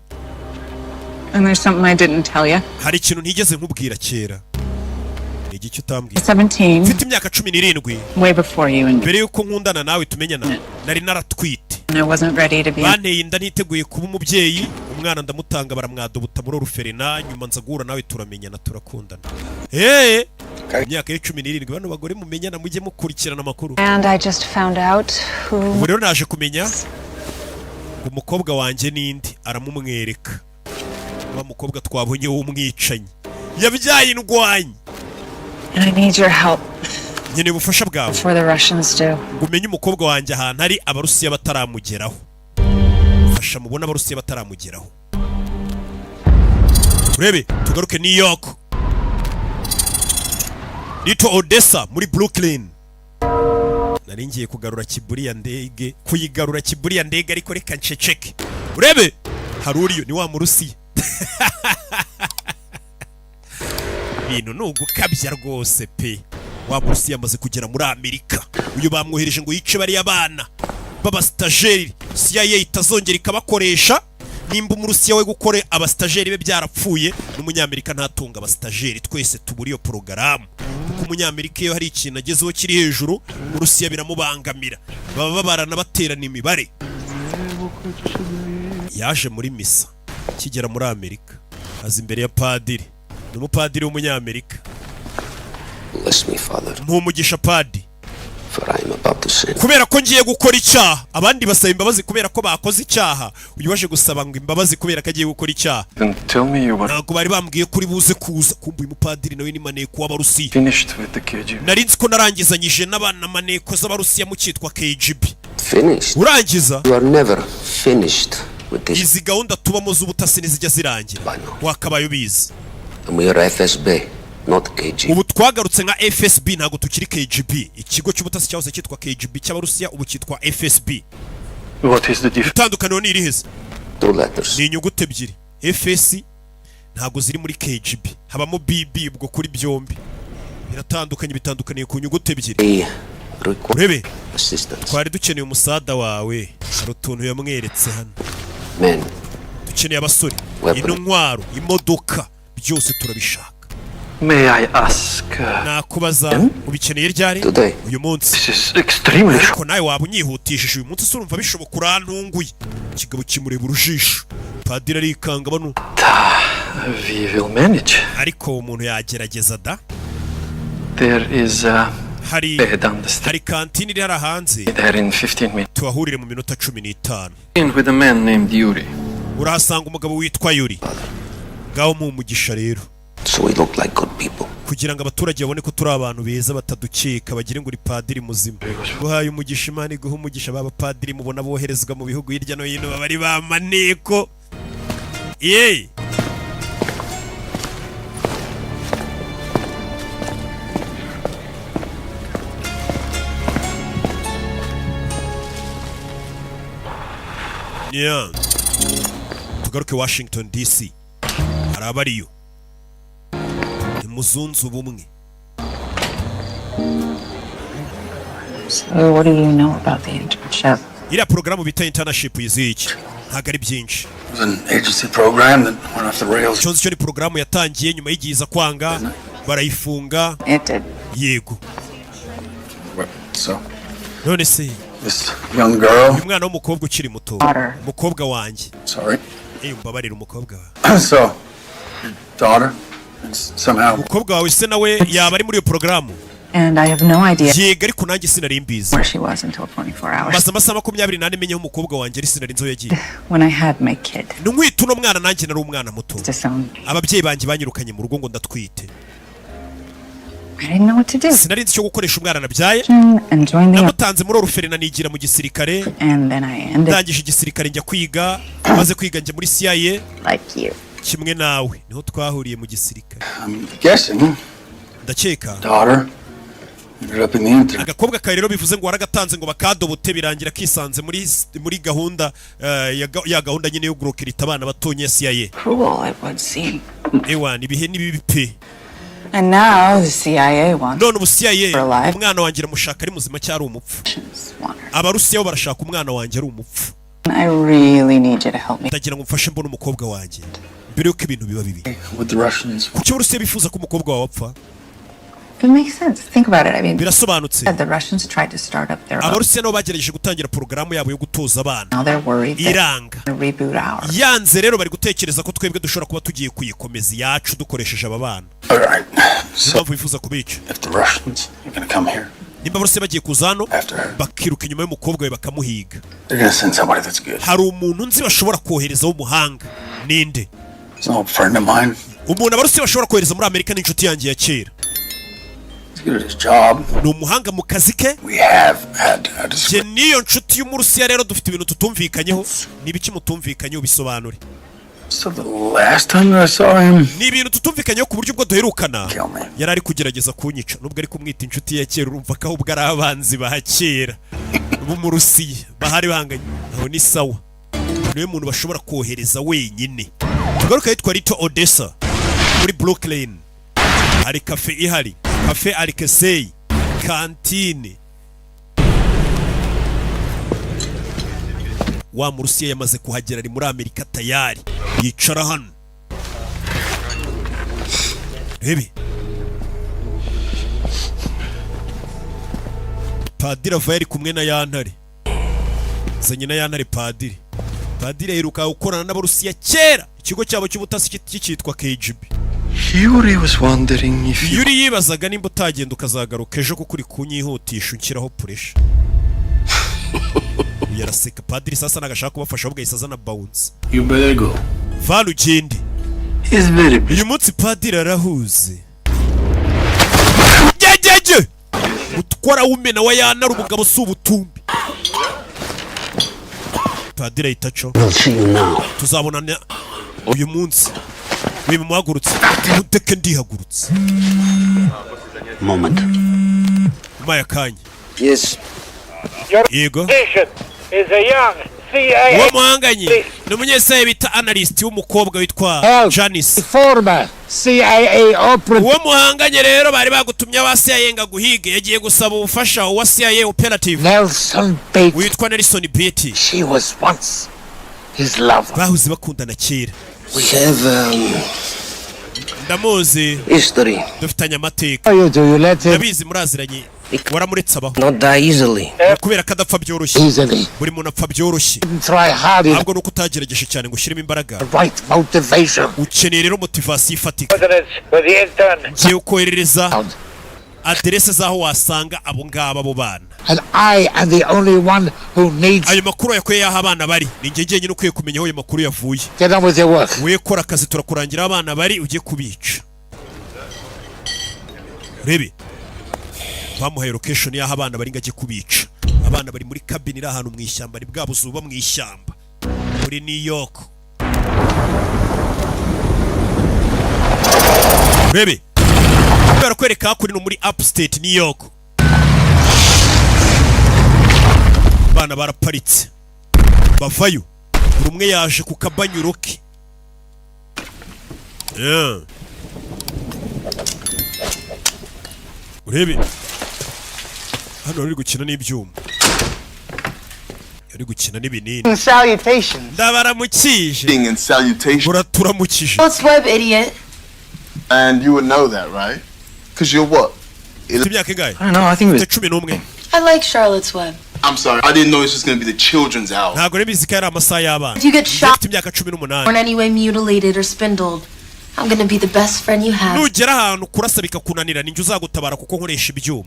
And there's something I didn't tell you. Hari ikintu ntigeze nkubwira kera. Ni igiki utambwira? 17, Mfite imyaka 17, way before you and mbere yuko nkundana nawe tumenyana, nari naratwite. I wasn't ready to be. Banteye inda ntiteguye kuba umubyeyi. Umwana ndamutanga baramwadobuta muri oruferina. Nyuma nza guhura nawe, turamenyana, turakundana. Eee, Imyaka ye 17. Bano bagore mumenyana, mujye mukurikirana amakuru. And I just found out who Ubu rero naje kumenya ngo umukobwa wanjye n'indi, aramumwereka, wa mukobwa twabonye w'umwicanyi yabyaye indwanyi. And I need your help Nkeneye ubufasha bwawe before the Russians do. ngo umenye umukobwa wanjye ahantu ari Abarusiya bataramugeraho. Fasha mubone Abarusiya bataramugeraho. Urebe, tugaruke New York, Little Odessa muri Brooklyn. Nari ngiye kugarura kiburiya ndege, kuyigarura kiburiya ndege, ariko reka nceceke. Urebe, hari uriyo ni wa Murusiya. Ibintu ni ugukabya rwose pe. Wa Murusiya amaze kugera muri Amerika. Uyu bamwohereje ngo yice bariya bana b'abasitajeri, CIA itazongera ikabakoresha. Nimba Umurusiya we gukora abasitajeri be byarapfuye, n'Umunyamerika ntatunga abasitajeri. Twese tubura iyo porogaramu, kuko Umunyamerika iyo hari ikintu agezeho kiri hejuru, Umurusiya biramubangamira, baba babarana, baterana imibare. Yaje muri misa akigera muri Amerika, aza imbere ya padiri. Ni umupadiri w'Umunyamerika. Bless me, Father, Mpumugisha, padi, for I am about to sin. kubera ko ngiye gukora icyaha. Abandi basaba imbabazi kubera ko bakoze icyaha, uyu waje gusaba ngo imbabazi kubera ko agiye gukora icyaha. Then tell me you were Ntabwo bari bambwiye ko uri buze kuza. Kumva uyu mupadiri nawe ni maneko w'Abarusiya. finished with the KGB. Nari nzi ko narangizanyije n'abana maneko z'Abarusiya mu cyitwa KGB. Finished? Urangiza? You are never finished with this. Izi gahunda tubamo z'ubutasi ntizijya zirangira, wakabaye ubizi. And we are FSB, not KGB. Ubu twagarutse nka FSB, ntabwo tukiri KGB. Ikigo cy'ubutasi cyahoze cyitwa KGB cy'Abarusiya ubu cyitwa FSB. What is the difference? Itandukaniro ni irihe se? Two letters. Ni inyuguti ebyiri. FS ntabwo ziri muri KGB, habamo BB. Ubwo kuri byombi biratandukanye, bitandukaniye ku nyuguti ebyiri. We require Urebe, assistance. twari dukeneye umusada wawe. Hari utuntu yamweretse hano. Men, Dukeneye abasore, Weapon. intwaro, imodoka, byose turabishaka. May I ask? Nakubaza, ubikeneye ryari? Today. Uyu munsi. This is extremely short. Ariko nawe waba unyihutishije. Uyu munsi se urumva bishoboka? Urantunguye. Ikigabo kimureba urujisho, padiri arikanga bano. We will manage. Ariko umuntu yagerageza da. There is a Hari bed down the street. hari kantine iri hariya hanze. There in 15 minutes. Tuhahurire mu minota 15. In with a man named Yuri. Urahasanga umugabo witwa Yuri. Ngaho mu umugisha rero. So we look like good people. Kugira ngo abaturage babone ko turi abantu beza, batadukeka, bagire ngo uri padiri muzima. Guhaye umugisha, Imana iguha umugisha. Baba padiri mubona boherezwa mu bihugu hirya no hino baba ari ba maneko yeee. Yeah. Tugaruke Washington DC, hari abariyo nimuzunze ubumwe. So what do you know about the internship? Iriya porogaramu bita internship yiziye iki? Ntabwo ari byinshi. It was an agency program that went off the rails. Icyo nzi cyo ni porogaramu yatangiye, nyuma y'igihe iza kwanga, barayifunga. It did. Yego. So, None se this young girl, uyu mwana w'umukobwa ukiri muto, Daughter. umukobwa wanjye. Sorry. Eh, umbabarire, umukobwa wawe. So, your daughter is somehow Umukobwa wawe se nawe yaba ari muri iyo porogaramu? And I have no idea Yego, ariko nanjye sinari mbizi. where she was until 24 hours. Maze amasaha 24 menye aho umukobwa wanjye ari, sinari nzi aho yagiye. When I had my kid. Nkwita uno mwana, nanjye nari umwana muto. Disowned. Ababyeyi banjye banyirukanye mu rugo ngo ndatwite. I didn't know what to do. Sinari nzi icyo gukoresha umwana nabyaye. And joined the Namutanze muri orphelinat, nigira mu gisirikare. And then I ended Ndangije igisirikare njya kwiga, maze kwiga njya muri CIA. like you. Kimwe nawe, niho twahuriye mu gisirikare. I'm guessing Ndakeka daughter ended up in the intern. agakobwa kawe rero, bivuze ngo waragatanze ngo bakadobote, birangira kisanze muri gahunda ya gahunda nyine yo gurokirita abana batonya ya CIA. Cruel it would seem. Ewa, ibihe ni bibi pe. And now the CIA wants None ubu CIA her alive. umwana wanjye iramushaka ari muzima cyangwa ari umupfu. Abarusiya bo barashaka umwana wanjye ari umupfu. I really need you to help me. Ndagira ngo mfashe mbone umukobwa wanjye mbere yuko ibintu biba bibi. With the Russians. Kuki Abarusiya bifuza ko umukobwa wawe apfa? It makes sense. Think about it. I mean, Birasobanutse. the Russians tried to start up their own. Abarusiya nabo bagerageje gutangira porogaramu yabo yo gutoza abana. Now they're worried that Iranga. they're gonna reboot ours. Yanze rero, bari gutekereza ko twebwe dushobora kuba tugiye kuyikomeza iyacu dukoresheje aba bana. All right. Niyo mpamvu wifuza kubica. If the Russians are gonna come here, Nimba bose bagiye kuza hano bakiruka inyuma y'umukobwa we bakamuhiga, they're gonna send somebody that's good. hari umuntu nzi bashobora kohereza w'umuhanga. Ninde? It's an old friend of mine. Umuntu Abarusiya bashobora kohereza muri Amerika ni inshuti yanjye ya kera. He's good at his job. Ni umuhanga mu kazi ke. We have had a Njye n'iyo nshuti y'Umurusiya rero dufite ibintu tutumvikanyeho. Ni ibiki mutumvikanyeho? Bisobanure. So the last time that I saw him, Ni ibintu tutumvikanyeho ku buryo ubwo duherukana yari ari kugerageza kunyica. Nubwo ari kumwita inshuti ya kera, urumva ko ahubwo ari abanzi ba kera b'Umurusiya bahari bahanganye. Aho ni sawa, niwe muntu bashobora kohereza wenyine. Tugaruka yitwa Little Odessa muri Brooklyn, hari cafe ihari, Cafe Alekesey kantine. Wa Murusiya yamaze kuhagera, ari muri Amerika tayari, yicara hano. Rebe, padiri ava yari kumwe na yantare, zanye na yantare. Padiri aheruka gukorana n'Abarusiya kera, ikigo cyabo cy'ubutasi kikitwa KGB. Yuri was wondering if you Yuri yibazaga nimba utagenda ukazagaruka ejo, kuko uri kunyihutisha unshyiraho pressure. Uyu araseka. Padiri sasa nagashaka kubafasha, ahubwo yahise azana bounce. You better go. Vana ugende. He's very busy. Uyu munsi padiri arahuze. Gegege utwara wumena wa yanara umugabo si ubutumbi. Padiri ahita aco. We'll see you now. Tuzabonana uyu munsi. Wimuhagurutse muteke, ndihagurutse. Moment. Umaye akanya. Yes. Yego. Is a young CIA Uwo muhanganye ni umunyesaye bita analyst w'umukobwa witwa Janice. Former CIA operative. Uwo muhanganye rero bari bagutumye aba CIA ngo aguhige, yagiye gusaba ubufasha uwa CIA operative Nelson Bates. witwa Nelson Beatty. She was once his lover. Bahoze bakundana kera. We have Ndamuzi. history. Dufitanye amateka. You do you let him Ndabizi, muraziranye, waramuretse abaho. Not die easily. Kubera ko adapfa byoroshye. Easily. Buri muntu apfa byoroshye. Didn't try hard enough. Ahubwo nuko utagerageje cyane ngo ushyiremo imbaraga. Right motivation. Ukeneye rero motivation ifatika. Ngiye koherereza aderese z'aho wasanga abo ngabo, abo bana. And I am the only one who needs Ayo makuru yakuye y'aho abana bari, ni njye njyenyine ukwiye kumenya aho ayo makuru yavuye. Get on with your work. We kora akazi, turakurangira aho abana bari ujye kubica. Rebe, bamuhaye location y'aho abana bari ngo ajye kubica. Abana bari muri cabin iri ahantu mu ishyamba, ni bwa buzu buba mu ishyamba muri New York. Rebe, barakwereka hakuno muri upstate New York, abana baraparitse bavayo, buri umwe yaje ku kabanyuro ke. Yeah. Urebe hano bari gukina n'ibyuma, ari gukina n'ibinini. Salutations. Ndabaramukije. And salutation. Muraturamukije. What's web, idiot? And you would know that, right? Because you're what? Ufite imyaka ingahe? I don't know, I think it was Ufite 11. I like Charlotte's Web. I'm sorry, I didn't know this was gonna be the children's hour. Ntabwo rero bizi ko ari amasaha y'abana. If you get shot Ufite imyaka cumi or in n'umunani. any way mutilated or spindled, I'm gonna be the best friend you have. Nugera ahantu kurasa bikakunanira, ninjye uzagutabara kuko nkoresha ibyuma.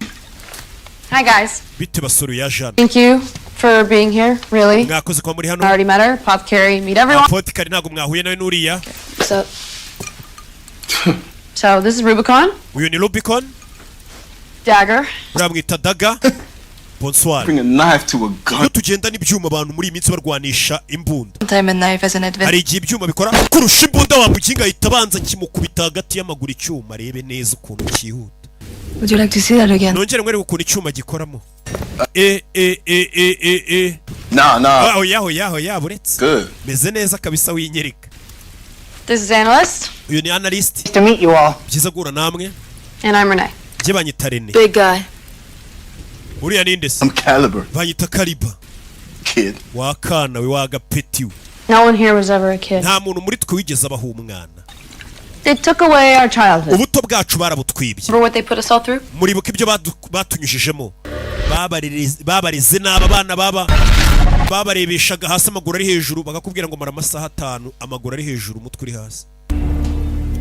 Hi, guys. Bite basore, ya Jana. Thank you for being here, really. Mwakoze kuba muri hano. I already met her. Pop Carey, meet everyone. Apotikari ntabwo mwahuye nawe n'uriya. So, so this is Rubicon, Uyu ni Rubicon. Dagger. Uramwita Daga. Bonsoir. Bring a knife to a gun. Iyo tugenda n'ibyuma, abantu muri iyi minsi barwanisha imbunda. Time a knife as an adventure. Hari igihe ibyuma bikora kurusha imbunda. Wamukinga ahita abanza kimukubita hagati y'amaguru icyuma, arebe neza ukuntu cyihuta. Would you like to see that again? Nongere mwereke ukuntu icyuma gikoramo e e e e e e. Nah, nah. Aho yaho yaho yabo uretse. Good. Meze neza kabisa, winyereka. This is Analyst, Uyu ni analyst. To meet you all. Byiza guhura namwe. And I'm Renee. Njye banyita Rene. Big guy. Uriya ninde se? I'm Caliber, Banyita Kariba. Kid. Wakana we, wagapeti we. No one here was ever a kid. Nta muntu muri twe wigeze abaho umwana. They took away our childhood. Ubuto bwacu barabutwibye. Remember what they put us all through? Muribuka ibyo batunyujijemo? Babareze nabi abana, baba babarebeshaga hasi amaguru ari hejuru, bakakubwira ngo mara amasaha 5 amaguru ari hejuru, umutwe uri hasi.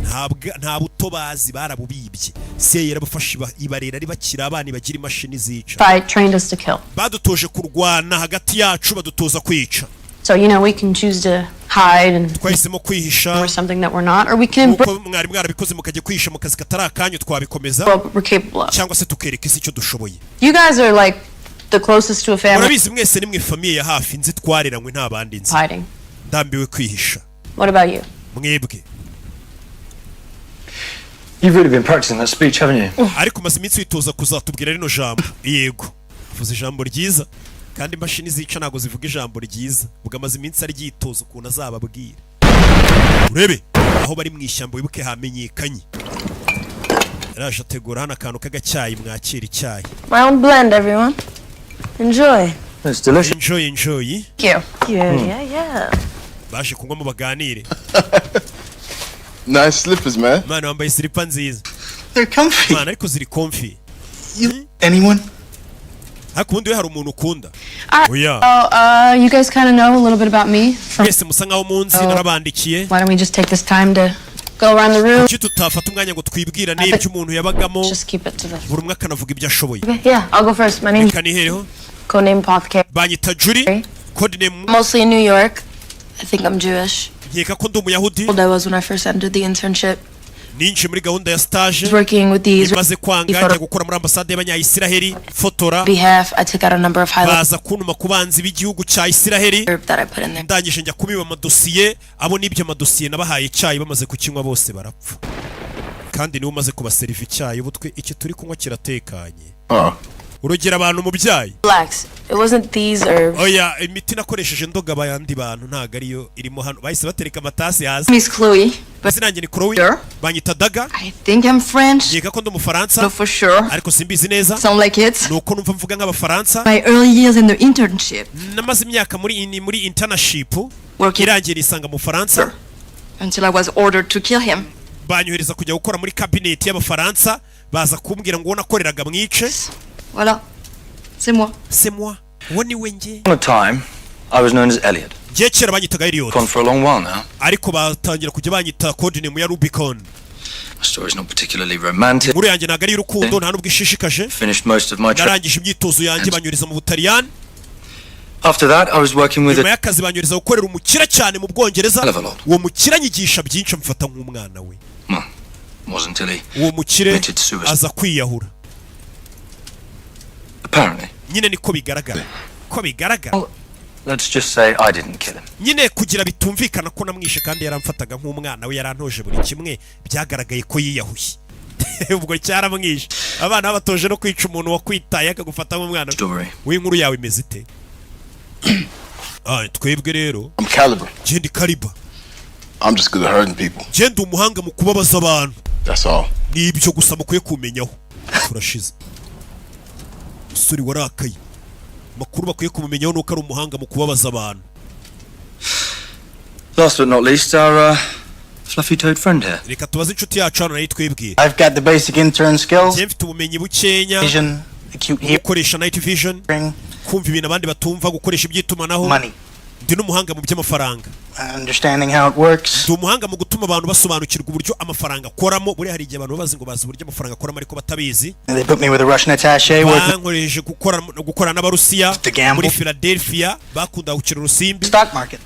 Nta buto bazi, barabubibye. CIA yarabafashe ibarera ari bakiri abana, ibagira imashini zica. Fight trained us to kill. Badutoje kurwana hagati yacu, badutoza kwica. So, we can choose to hide and Twahisemo kwihisha we're something that we're not, or we can embrace nkuko mwari mwarabikoze mukajya kwihisha mu kazi katari akanyu, twabikomeza what we're capable of. cyangwa se tukereka isi icyo dushoboye. You guys are like the closest to a family Murabizi, mwese nimwe famille ya hafi nzi, twareranywe, nta bandi nzi. hiding. Ndambiwe kwihisha. What about you? Mwebwe? You've really been practicing that speech, haven't you? Ariko umaze iminsi witoza kuzatubwira rino jambo. Yego, uvuze ijambo ryiza, kandi imashini zica ntabwo zivuga ijambo ryiza. Ubwo amaze iminsi aryitoza ukuntu azababwira. Urebe aho bari mu ishyamba, wibuke hamenyekanye. Yaraje ategura hano akantu k'agacyayi, mwakira icyayi. My own blend, everyone. Enjoy. It's delicious. Enjoy, enjoy. Thank you. Yeah. Baje kunywamo baganire. Nice slippers, man. Mwana, wambaye silipa nziza. They're comfy. Mwana, ariko ziri comfy. Anyone? Ariko ubundi we hari umuntu ukunda? Oya. Oh, you guys kind of know a little bit about me. From Mwese musa nkaho munzi, narabandikiye. why don't we just take this time to go around the room? Kuki tutafata umwanya ngo twibwirane ibyo umuntu yabagamo, Just keep it to the. buri umwe akanavuga ibyo ashoboye? Okay, yeah, I'll go first. My name's Reka nihereho. codename Apothecary. Banyita Julie, codename. Mostly in New York. I think I'm Jewish. Nkeka ko ndi umuyahudi. Old I was when I first entered the internship. Ninjiye muri gahunda ya stage, Was working with the imaze kwanga njya gukora muri ambasade y'abanyayisiraheli, fotora. behalf. I took out a number of highlights Baza kuntuma ku banzi b'igihugu cya Isiraheli. that I put in there. Ndangije njya kubiba amadosiye abo n'ibyo amadosiye nabahaye icyayi, bamaze kukinywa bose barapfa, kandi niwe umaze kubaseriva icyayi. Ubu twe iki turi kunywa kiratekanye. Oh. Urugero abantu mu byayi. Relax. It wasn't these herbs. Oya, imiti nakoresheje ndoga abandi bantu ntabwo ariyo irimo hano. Bahise batereka amatasi hasi. Miss Chloe, but Izina yanjye ni Chloe, banyita Daga. I think I'm French. Nkeka ko ndi umufaransa, Not for sure. ariko simbizi neza. Sound like it. Ni uko numva mvuga nk'abafaransa. My early years in the internship, Namaze imyaka muri internship, working irangiye nisanga mu Bufaransa. until I was ordered to kill him. Banyohereza kujya gukora muri cabinet y'abafaransa, baza kumbwira ngo uwo nakoreraga mwice. Voilà. C'est moi. C'est moi, uwo ni we njye. On a time, I was known as Elliot. Njye kera banyitaga Elliot. Gone for a long while now. Ariko batangira kujya banyita codename ya Rubicon. My story's not particularly romantic. Inkuru yanjye ntabwo ari iy'urukundo, nta nubwo ishishikaje. Finished most of my trip. Narangije imyitozo yanjye, banyohereza mu Butaliyani. After that, I was working with Nyuma a y'akazi banyohereza gukorera umukire cyane mu Bwongereza. hell of a lot. Uwo mukire anyigisha byinshi, amfata nk'umwana we. Well, wasn't until he Uwo mukire committed suicide. aza kwiyahura. Apparently. Nyine niko bigaragara ko bigaragara. Let's just say I didn't kill him. Nyine kugira bitumvikana ko namwishe kandi yaramfataga nk'umwana we, yarantoje buri kimwe, byagaragaye ko yiyahuye. Ubwo cyaramwishe. Abana babatoje no kwica umuntu wakwitaye akagufata nk'umwana we. Story. W'inkuru yawe imeze ite? Ah, twebwe rero, I'm Caliber. genda Caliber. I'm just good at hurting people. Genda umuhanga mu kubabaza abantu. That's all. Ni ibyo gusa mukwiye kumenyaho. Turashize. Umusore warakaye, amakuru bakwiye kumumenyaho nuko ari umuhanga mu kubabaza abantu. Last but not least, our fluffy-toed friend here. Reka tubaze inshuti yacu hano nayo twibwire. I've got the basic intern skills, Njye mfite ubumenyi bukenya, vision, acute hearing, gukoresha night vision, kumva ibintu abandi batumva, gukoresha iby'itumanaho. Money, Ndi n'umuhanga mu by'amafaranga. understanding how it works. Ndi umuhanga mu gutuma abantu basobanukirwa uburyo amafaranga akoramo. Buriya hari igihe abantu bazi ngo bazi uburyo amafaranga akoramo ariko batabizi. And they put me with a Russian attaché working Bankoresheje gukora n'abarusiya To gamble. muri Philadelphia, bakunda gukina urusimbi, stock market.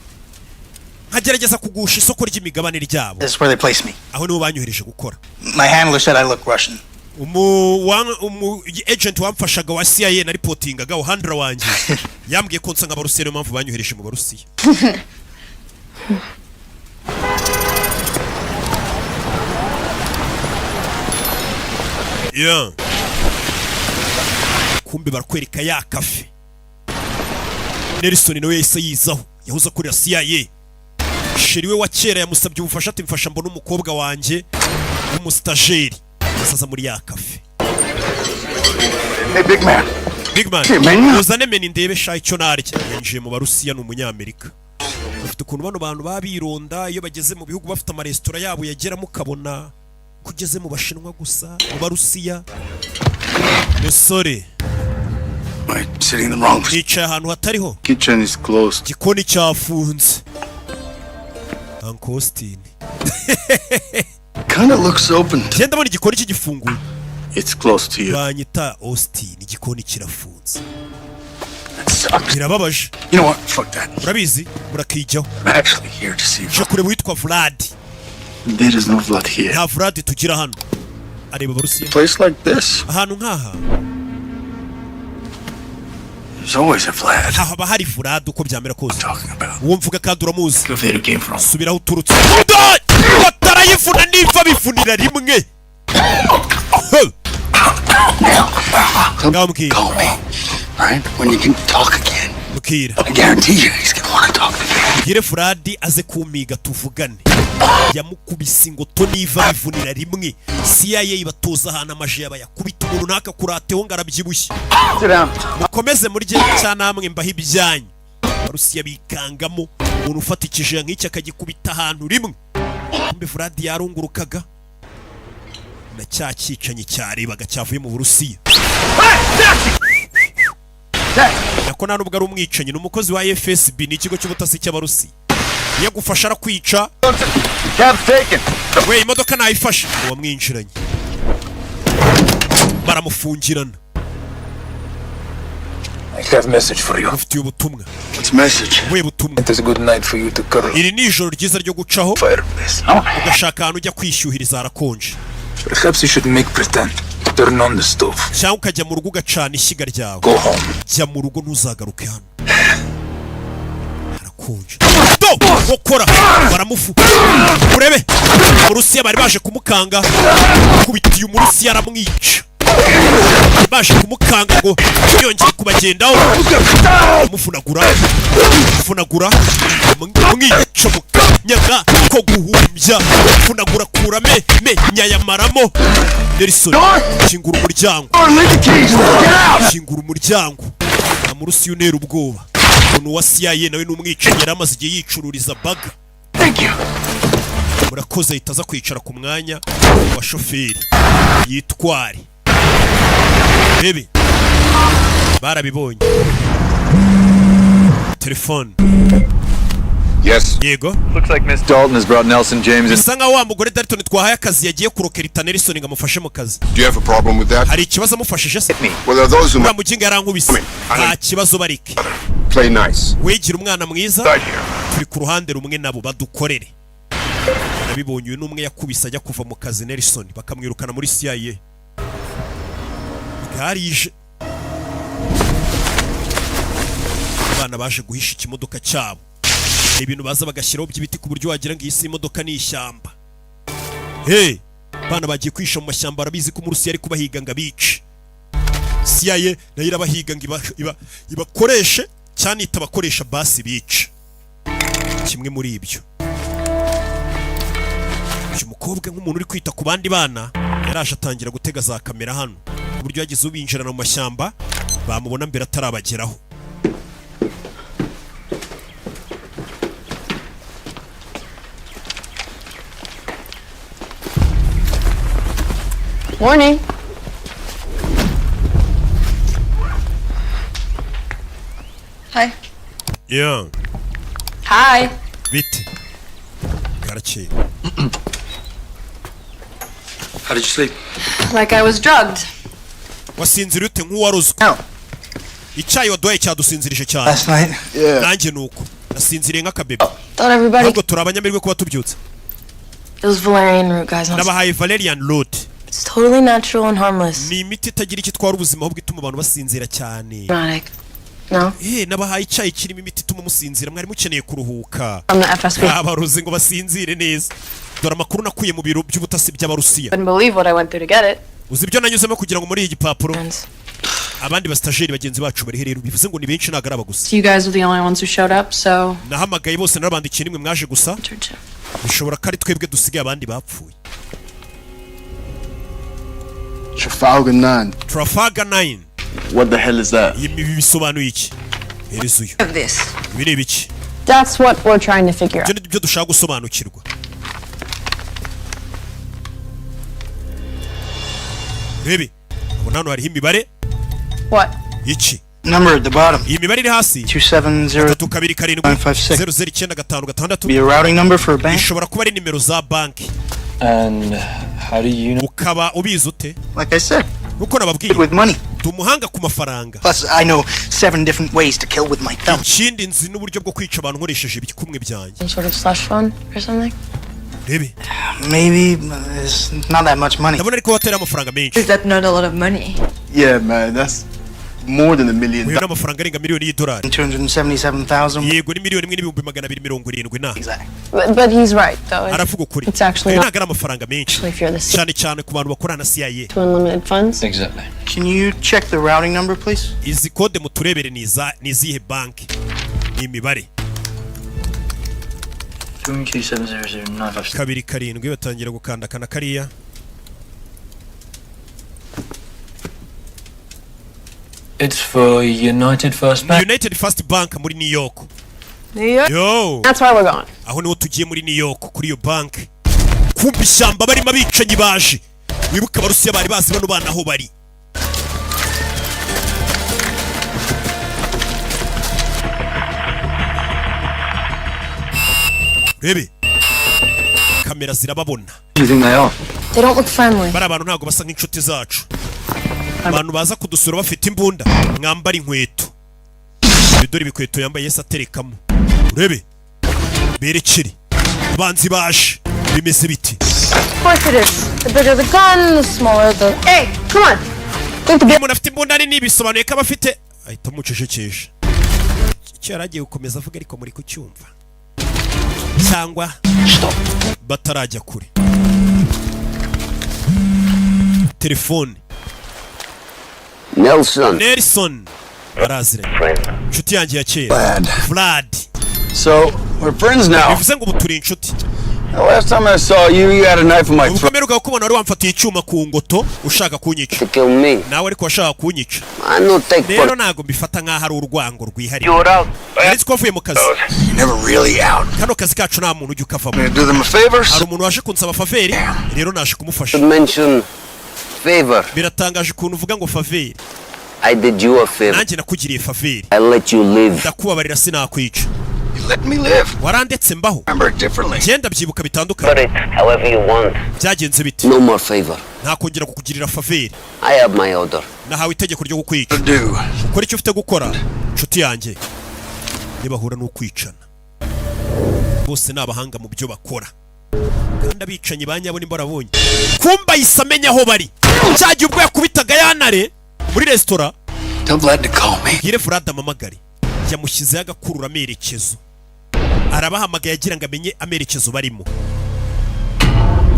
nkagerageza kugusha isoko ry'imigabane ryabo. That's where they placed me. Aho niho banyohereje gukora. My handler said I look Russian. Umu agent wamfashaga wa CIA na reportingaga, handler wanjye, yambwiye ko nsa nk'abarusiya, niyo mpamvu banyohereje mu barusiya. Yeah. Kumbe barakwereka ya kafe. Nelson nawe yahise yizaho, yahoze akorera CIA. Chéri we wa kera yamusabye ubufasha, ati mfasha mbone umukobwa wanjye w'umusitageri. Asaza muri ya kafe. Hey, big man. Big man, Hey, man. uzane menu ndebe sha icyo narya. Yinjiye mu barusiya, ni umunyamerika. Bafite ukuntu bano bantu baba bironda iyo bageze mu bihugu, bafite amaresitora yabo yageramo ukabona ko ugeze mu bashinwa gusa, mu barusiya. Musore, Sitting in the wrong nicaye ahantu hatariho. Kitchen is closed. Igikoni cyafunze. Uncle Austin. Kind of looks open. Genda mbona igikoni kigifunguye. It's close to you. Banyita Austin, igikoni kirafunze. That sucks. Birababaje. You know what? Fuck that. Urabizi, murakijyaho. I'm actually here to see. Nje kureba uwitwa Vlad. There is no Vlad here. Nta Vlad tugira hano. Areba abarusiya. Place like this, Ahantu nk'aha there's always a Vlad. haba hari Vlad uko byamera kose. Talking about. Uwo mvuga kandi uramuzi. Go where you came from. Subira aho uturutse. Batarayivuna niva bivunira rimwe. Huh. Ngaho mbwira. Call me, right? When you can talk again. Mbwira. I guarantee you, he's gonna want to talk again. Mbwire Vlad aze kumpiga tuvugane. Yamukubise ingoto niva bivunira rimwe. CIA ibatoza ahantu amaji bayakubita umuntu ntakakurateho ngo arabyibushye. Sit down. Mukomeze murye cya namwe mbaho ibyanyu. Abarusiya bikangamo umuntu ufata ikijiya nk'iki akagikubita ahantu rimwe. Kumbe Vlad yarungurukaga na cya cyicanyi cyarebaga cyavuye mu Burusiya. Nako nta nubwo ari umwicanyi, ni umukozi wa FSB, ni ikigo cy'ubutasi cy'Abarusiya. Iyo agufasha arakwica. Cab's taken. We, imodoka nayifashe. Uwamwinjiranye baramufungirana. I have a message for you. Ufitiye ubutumwa. What's message? Ubuhe butumwa? It is a good night for you to cuddle. Iri ni ijoro ryiza ryo gucaho Fireplace, no? ugashaka ahantu ujya kwishyuhiriza, harakonje. Perhaps you should make pretend. Turn on the stove. Cyangwa ukajya mu rugo ugacana ishyiga ryawe. Go home. Jya mu rugo, ntuzagaruke hano, harakonje. Do gukora baramufu urebe Umurusiya bari baje kumukanga, kubitiye Umurusiya aramwica. Baje kumukanga ngo yongeye kubagendaho, amufunagura funagura, mwica mu kanyaga ko guhumbya, funagura kurame nyayamaramo. Nelson, kingura umuryango, kingura umuryango. Nta Murusiya untera ubwoba. Umuntu wa CIA nawe ni umwicanyi, yari amaze igihe yicururiza baga. Thank you. Murakoze. Ahita aza kwicara ku mwanya wa shoferi yitware. Bebe barabibonye telefone. Yes. Yego. Looks like Miss Dalton has brought Nelson James in. Bisa nkaho wa mugore Dalton twahaye akazi yagiye kurokerita Nelson ngo amufashe mu kazi. Do you have a problem with that? Hari ikibazo amufashije se? Well, there are those who Uriya muginga yarankubise, nta kibazo, bareke. play nice. Wigira umwana mwiza, turi ku ruhande rumwe nabo, badukorere. Nabibonye, uyu n'umwe yakubise ajya kuva mu kazi Nelson, bakamwirukana muri CIA. Bwarije, abana baje guhisha ikimodoka cyabo. Hari ibintu baza bagashyiraho by'ibiti ku buryo wagira ngo iyi si imodoka, ni ishyamba. Hey, abana bagiye kwihisha mu mashyamba, barabizi ko Umurusiya ari kubahiga ngo abice. CIA nayo irabahiga ngo ibakoreshe cyane, itabakoresha basi bice. Kimwe muri ibyo, uyu mukobwa nk'umuntu uri kwita ku bandi bana yaraje atangira gutega za kamera hano ku buryo yagize ubinjirana mu mashyamba bamubona mbere atarabageraho. Morning. Hi. Yeah. Hi. Bite, karakeye. How did you sleep? Like I was drugged. Wasinziriye ute? Nk'uwarozwe. Icyayi waduhaye cyadusinzirije cyane. Last night? Yeah. Nanjye nuko nasinziriye nk'akabebe. Thought everybody. Ahubwo turi abanyamerwe kuba tubyutse. It was valerian root, guys. Not. Nabahaye valerian root. It's totally natural and harmless. Ni imiti itagira icyo itwara ubuzima, ahubwo ituma abantu basinzira cyane. Hypnotic. No? Eh, nabahaye icyayi kirimo imiti ituma musinzira, mwari mukeneye kuruhuka. From the FSB. Abarozi ngo basinzire neza. Dore amakuru nakuye mu biro by'ubutasi by'Abarusiya. Couldn't believe what I went through to get it. Uzi ibyo nanyuzemo kugira ngo muri iyi gipapuro. Abandi basitageri bagenzi bacu bari rero, bivuze ngo ni benshi, ntabwo ari aba gusa. You guys were the only ones who showed up, so Nahamagaye bose narabandikiye, nimwe mwaje gusa. Bishobora ko ari twebwe dusigaye, abandi bapfuye. Trafalgar 9. Trafalgar 9. What the hell is that? Iyi mibi bisobanuye iki? Hereza uyu. Of this. Ibi ni ibiki? That's what we're trying to figure out. Ibyo ni byo dushaka gusobanukirwa. Rebe, ubona hano hariho imibare. What? Iki? Number at the bottom. Iyi mibare iri hasi. 270 327 956. 00956. Be a routing number for a bank? Ishobora kuba ari nimero za banki. And how do you know? Ukaba ubizi ute? Like I said, Nkuko nababwiye, with money. ndi umuhanga ku mafaranga. Plus, I know seven different ways to kill with my thumb. Ikindi, nzi n'uburyo bwo kwica abantu nkoresheje ibikumwe byanjye. Some sort of slush fund or something? Rebe. Maybe it's not that much money. Ndabona ariko watera amafaranga menshi. Is that not a lot of money? Yeah, man, that's more than $1 million. Uyu ni amafaranga arenga miliyoni y'idolari. 277,000. Yego, ni 1,270,000 na. Exactly. But he's right, though. Aravuga ukuri. It's actually Ayo not ntabwo ari amafaranga menshi, actually if you're the C cyane cyane ku bantu bakorana na CIA. to unlimited funds. Exactly. Can you check the routing number, please? Izi kode muturebere ni iza ni izihe banki? Ni imibare. 2700956. 27 batangira gukandakana kariya. It's for United First Ni Bank. United First Bank muri New York. New York? Yo. That's where we're going. Aho niho tugiye, muri New York, kuri iyo banki. Kumva ishyamba barimo abicanyi baje. Wibuke Abarusiya bari bazi bano bana aho bari. Rebe, kamera zirababona. Do you think they are? They don't look friendly. Bari abantu ntabwo basa nk'inshuti zacu. Abantu baza kudusura bafite imbunda, mwambara inkweto. Dore ibikweto yambaye Yesu aterekamo. Urebe berekere abanzi baje, bimeze biti? Of course it is. The bigger the gun, the smaller the. Hey, come on. Think the Iyo umuntu afite imbunda nini bisobanuye ko aba afite, ahita amucecekesha icyo yari agiye gukomeza avuga, ariko muri kucyumva cyangwa batarajya kure. Telefone. Nelson. Nelson baraziranye, inshuti yanjye ya kera, Vlad. So, we're friends now. Bivuze ngo ubu turi inshuti. The last time I saw you, you had a knife in my Ubwo throat. mperuka kukubona wari wamfatiye icyuma ku ngoto ushaka kunyica. To kill me. Nawe ariko washaka kunyica. I no take Rero for ntabwo mbifata nk'aho ari urwango rwihariye. Nari ko wavuye mu kazi. You're never really out. Kano kazi kacu nta muntu ujya ukavamo. Gonna do them a favor? Hari umuntu waje kunsaba favor, rero naje kumufasha. Mention favor. Biratangaje ukuntu uvuga ngo favor. I did you a favor. Nanjye nakugiriye favor. I let you live. Ndakubabarira, sinakwica. You let me live. Warandetse mbaho. Remember it differently. Genda byibuka bitandukanye. Put it however you want. Byagenze bite? No more favor. Ntakongera kukugirira favor. I have my order. Nahawe itegeko ryo kukwica. Do. Ukora icyo ufite gukora, inshuti yanjye. Nibahura n'ukwicana, bose ni abahanga mu byo bakora kandi abicanyi ba nyabo nimba barabonye. Kumba ahise amenya aho bari cyagiye ubwo yakubitaga yanare muri resitora. Tell Vlad to call me. Bwire Vlad amamagare. Yamushyizeho agakurura amerekezo, arabahamagaye agira ngo amenye amerekezo barimo.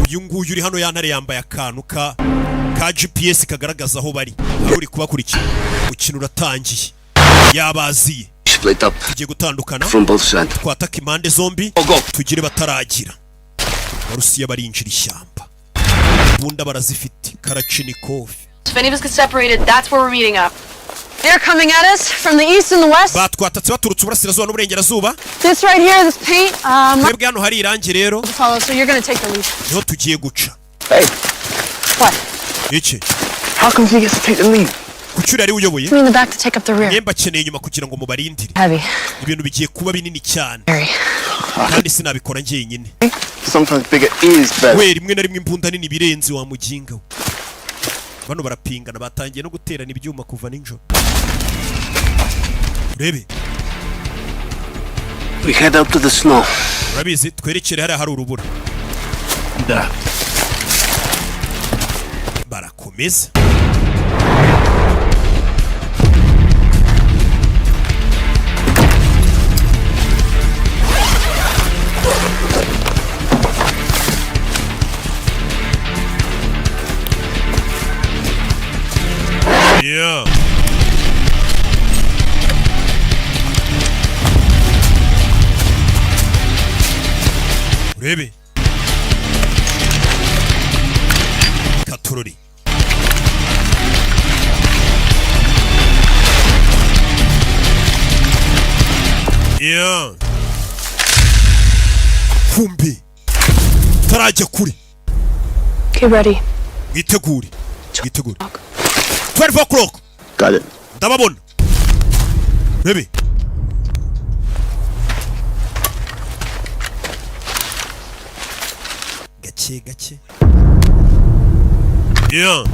Uyu nguyu uri hano yantare yambaye akantu ka GPS kagaragaza aho bari, aho uri kubakurikira. Umukino uratangiye, yabaziye. Split up Tugiye gutandukana from both sides. twataka impande zombi, tugire bataragira. Abarusiya barinjira ishyamba, imbunda barazifite, karachinikovi. If any of us get separated, that's where we're meeting up. They're coming at us from the east and the west. Batwatatse baturutse uburasirazuba n'uburengerazuba. This right here, this paint, Twebwe hano hari irangi rero follow, so you're gonna take the lead. niho tugiye guca. Hey, What? Iki? how come he gets to take the lead? Kuki uriya ari we uyoboye? Me in the back to take up the rear. Mwemba akeneye inyuma kugira ngo mubarindire. Heavy. Ibintu bigiye kuba binini cyane Very. kandi sinabikora njyenyine. Sometimes bigger is better. We rimwe na rimwe imbunda nini birenze wa muginga we. Bano barapingana, batangiye no guterana ibyuma kuva nijoro. Urebe. We head out to the snow. Urabizi, twerekere hariya hari urubura. Da. Barakomeza. Yeah. Urebe katurori. Yeah. Kumbi tarajya kure. Get ready. Mwitegure, mwitegure. 12 o'clock. Got it. Ndababona. Urebe gake. Gake gake. Yeah.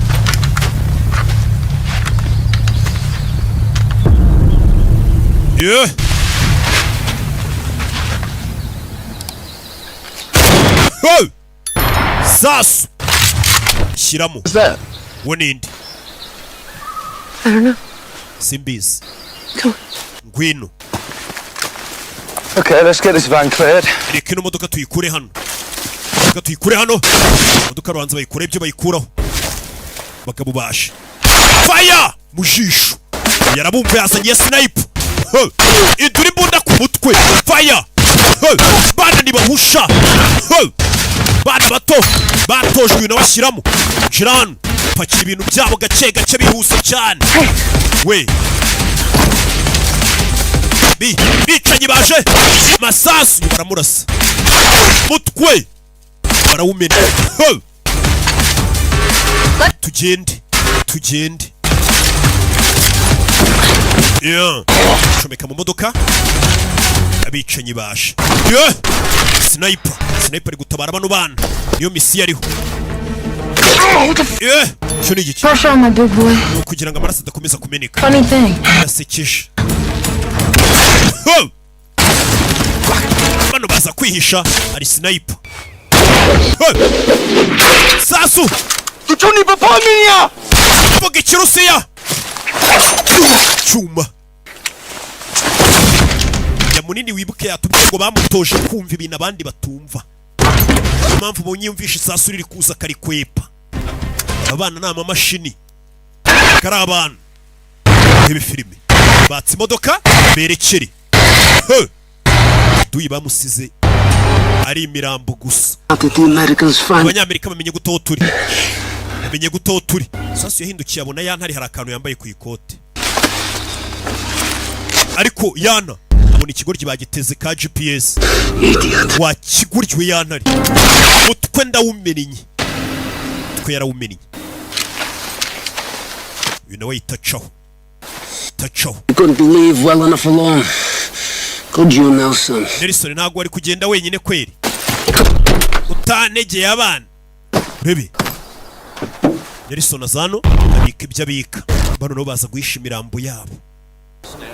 Yeah. Hey! Sasu shyiramo. Uwo ninde? I don't know. Simbizi. Come. Ngwino. Okay, let's get this van cleared. Reka ino modoka tuyikure hano. Reka tuyikure hano modoka, rubanza bayikure ibyo bayikuraho. Bagabo bashe fire mu jisho, yarabumva yazanye sniper. Hey! Idura imbunda ku mutwe, fire. Hey! Bana ntibahusha. Hey! Bana bato batojwe ibintu bashyiramo. Shira hano, pakira ibintu byabo gake gake, bihuse cyane we. Bicanyi baje, masasu baramurasa, mutwe barawumena. Hey! Tugende, tugende. Yeah. Comeka mu modoka, abicanyi baje. Yeah. Sniper, sniper ari gutabara bano bana, niyo misiyo ariho. Yeah. Icyo ni igiki? Pressure on my big boy. Ni ukugira ngo amaraso adakomeza kumeneka. Funny thing. Birasekeje. Ho! Bano baza kwihisha, ari sniper. Ho! Sasu vuga Ikirusiya, cyuma ya munini. Wibuke yatubwiye ngo bamutoje kumva ibintu abandi batumva. Niyo mpamvu ubonye yumvishe isasu riri kuza akarikwepa. Abana ni amamashini kari abana. Rebe filime, batse imodoka berekere. He! Duyi bamusize ari imirambo gusa. How did the Americans find Abanyamerika bamenye gute aho turi? Bamenye gute aho turi? Sasu yahindukiye abona ya ntare, hari akantu yambaye ku ikote, ariko yana abona ikigoryi bagiteze ka GPS. Idiot. Wa kigoryi we, ya ntare mutwe ndawumennye, mutwe yarawumennye. Uyu nawe yitacaho, tacaho. You couldn't leave well enough alone, could you, Nelson? Nelson, ntabwo wari kugenda wenyine kweri utanegeye abana. Rebe Nelson azano abika ibyo abika. Bano nabo baza guhisha imirambo yabo.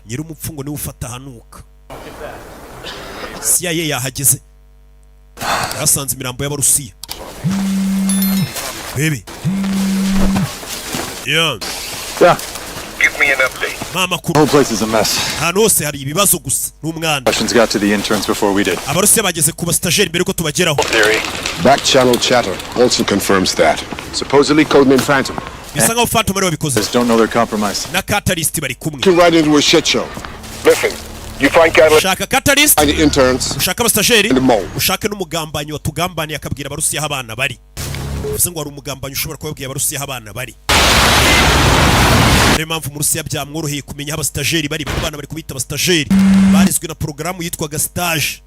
Nyir'umupfu ngo niwe ufata ahanuka. CIA yahageze, yasanze imirambo y'Abarusiya. Bebe, yeah. Yeah. Give me an update. Mpa amakuru. The whole place is a mess. Ahantu hose hari ibibazo gusa n'umwana. Russians got to the interns before we did. Abarusiya bageze ku basitageri mbere yuko tubageraho. Back channel chatter also confirms that. Supposedly codename Phantom. Bisa nkaho Phantom ariwe wabikoze. Just don't know they're compromised. Na Catalyst bari kumwe. Looking right into a shit show. Listen, you find Catalyst. Shaka Catalyst. Find the interns. Ushake abasitageri. And the mole. Ushake n'umugambanyi watugambaniye akabwira Abarusiya aho abana bari. Bivuze ngo hari umugambanyi ushobora kubabwira Abarusiya aho abana bari. Niyo mpamvu mu Rusiya byamworoheye kumenya aho abasitageri bari. Bano bana bari kubita abasitageri, barizwe na porogaramu yitwaga stage.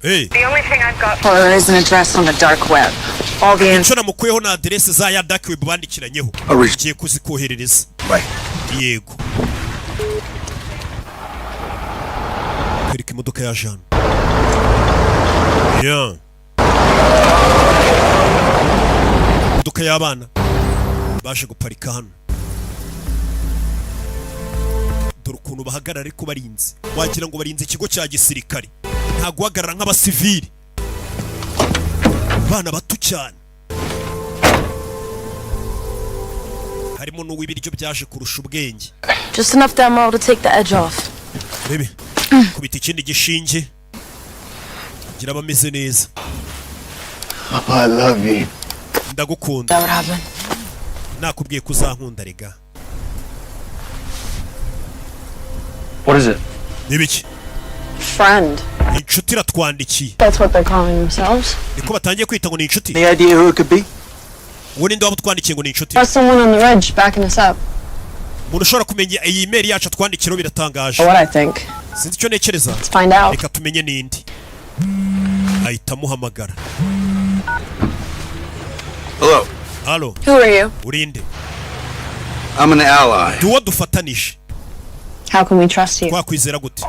Hey. The only thing I've got for her is an address on the dark web. All the Icyo namukuyeho ni aderese za ya dark web bandikiranyeho, ngiye kuzikoherereza. Yego, kwereka imodoka ya Jean. Yeah. Imodoka y'abana baje guparika hano. Dore ukuntu bahagarara ariko barinze, wagira ngo barinze ikigo cya gisirikare, nta guhagarara nk'abasivili. Abana bato cyane, harimo n'uw'ibiryo byaje kurusha ubwenge. Just enough demo to take the edge off. Rebe, kubita ikindi gishinge kugira abameze neza. Papa, I love you. Ndagukunda. That would happen. Nakubwiye ko uzankunda rega. What is it? N'ibiki? Friend. Inshuti iratwandikiye. That's what they're calling themselves. Niko batangiye kwita ngo ni inshuti. Any idea who it could be? Uwo ninde waba utwandikiye ngo ni inshuti? That's someone on the ridge backing us up. Umuntu ushobora kumenya iyi email yacu atwandikiraho, biratangaje. What I think. Sinzi icyo ntekereza. Let's find out. Reka tumenye n'indi. Ahita amuhamagara. Hello. Halo. Who are you? Urinde? I'm an ally. Ndi uwo dufatanije. How can we trust you? Twakwizera gute?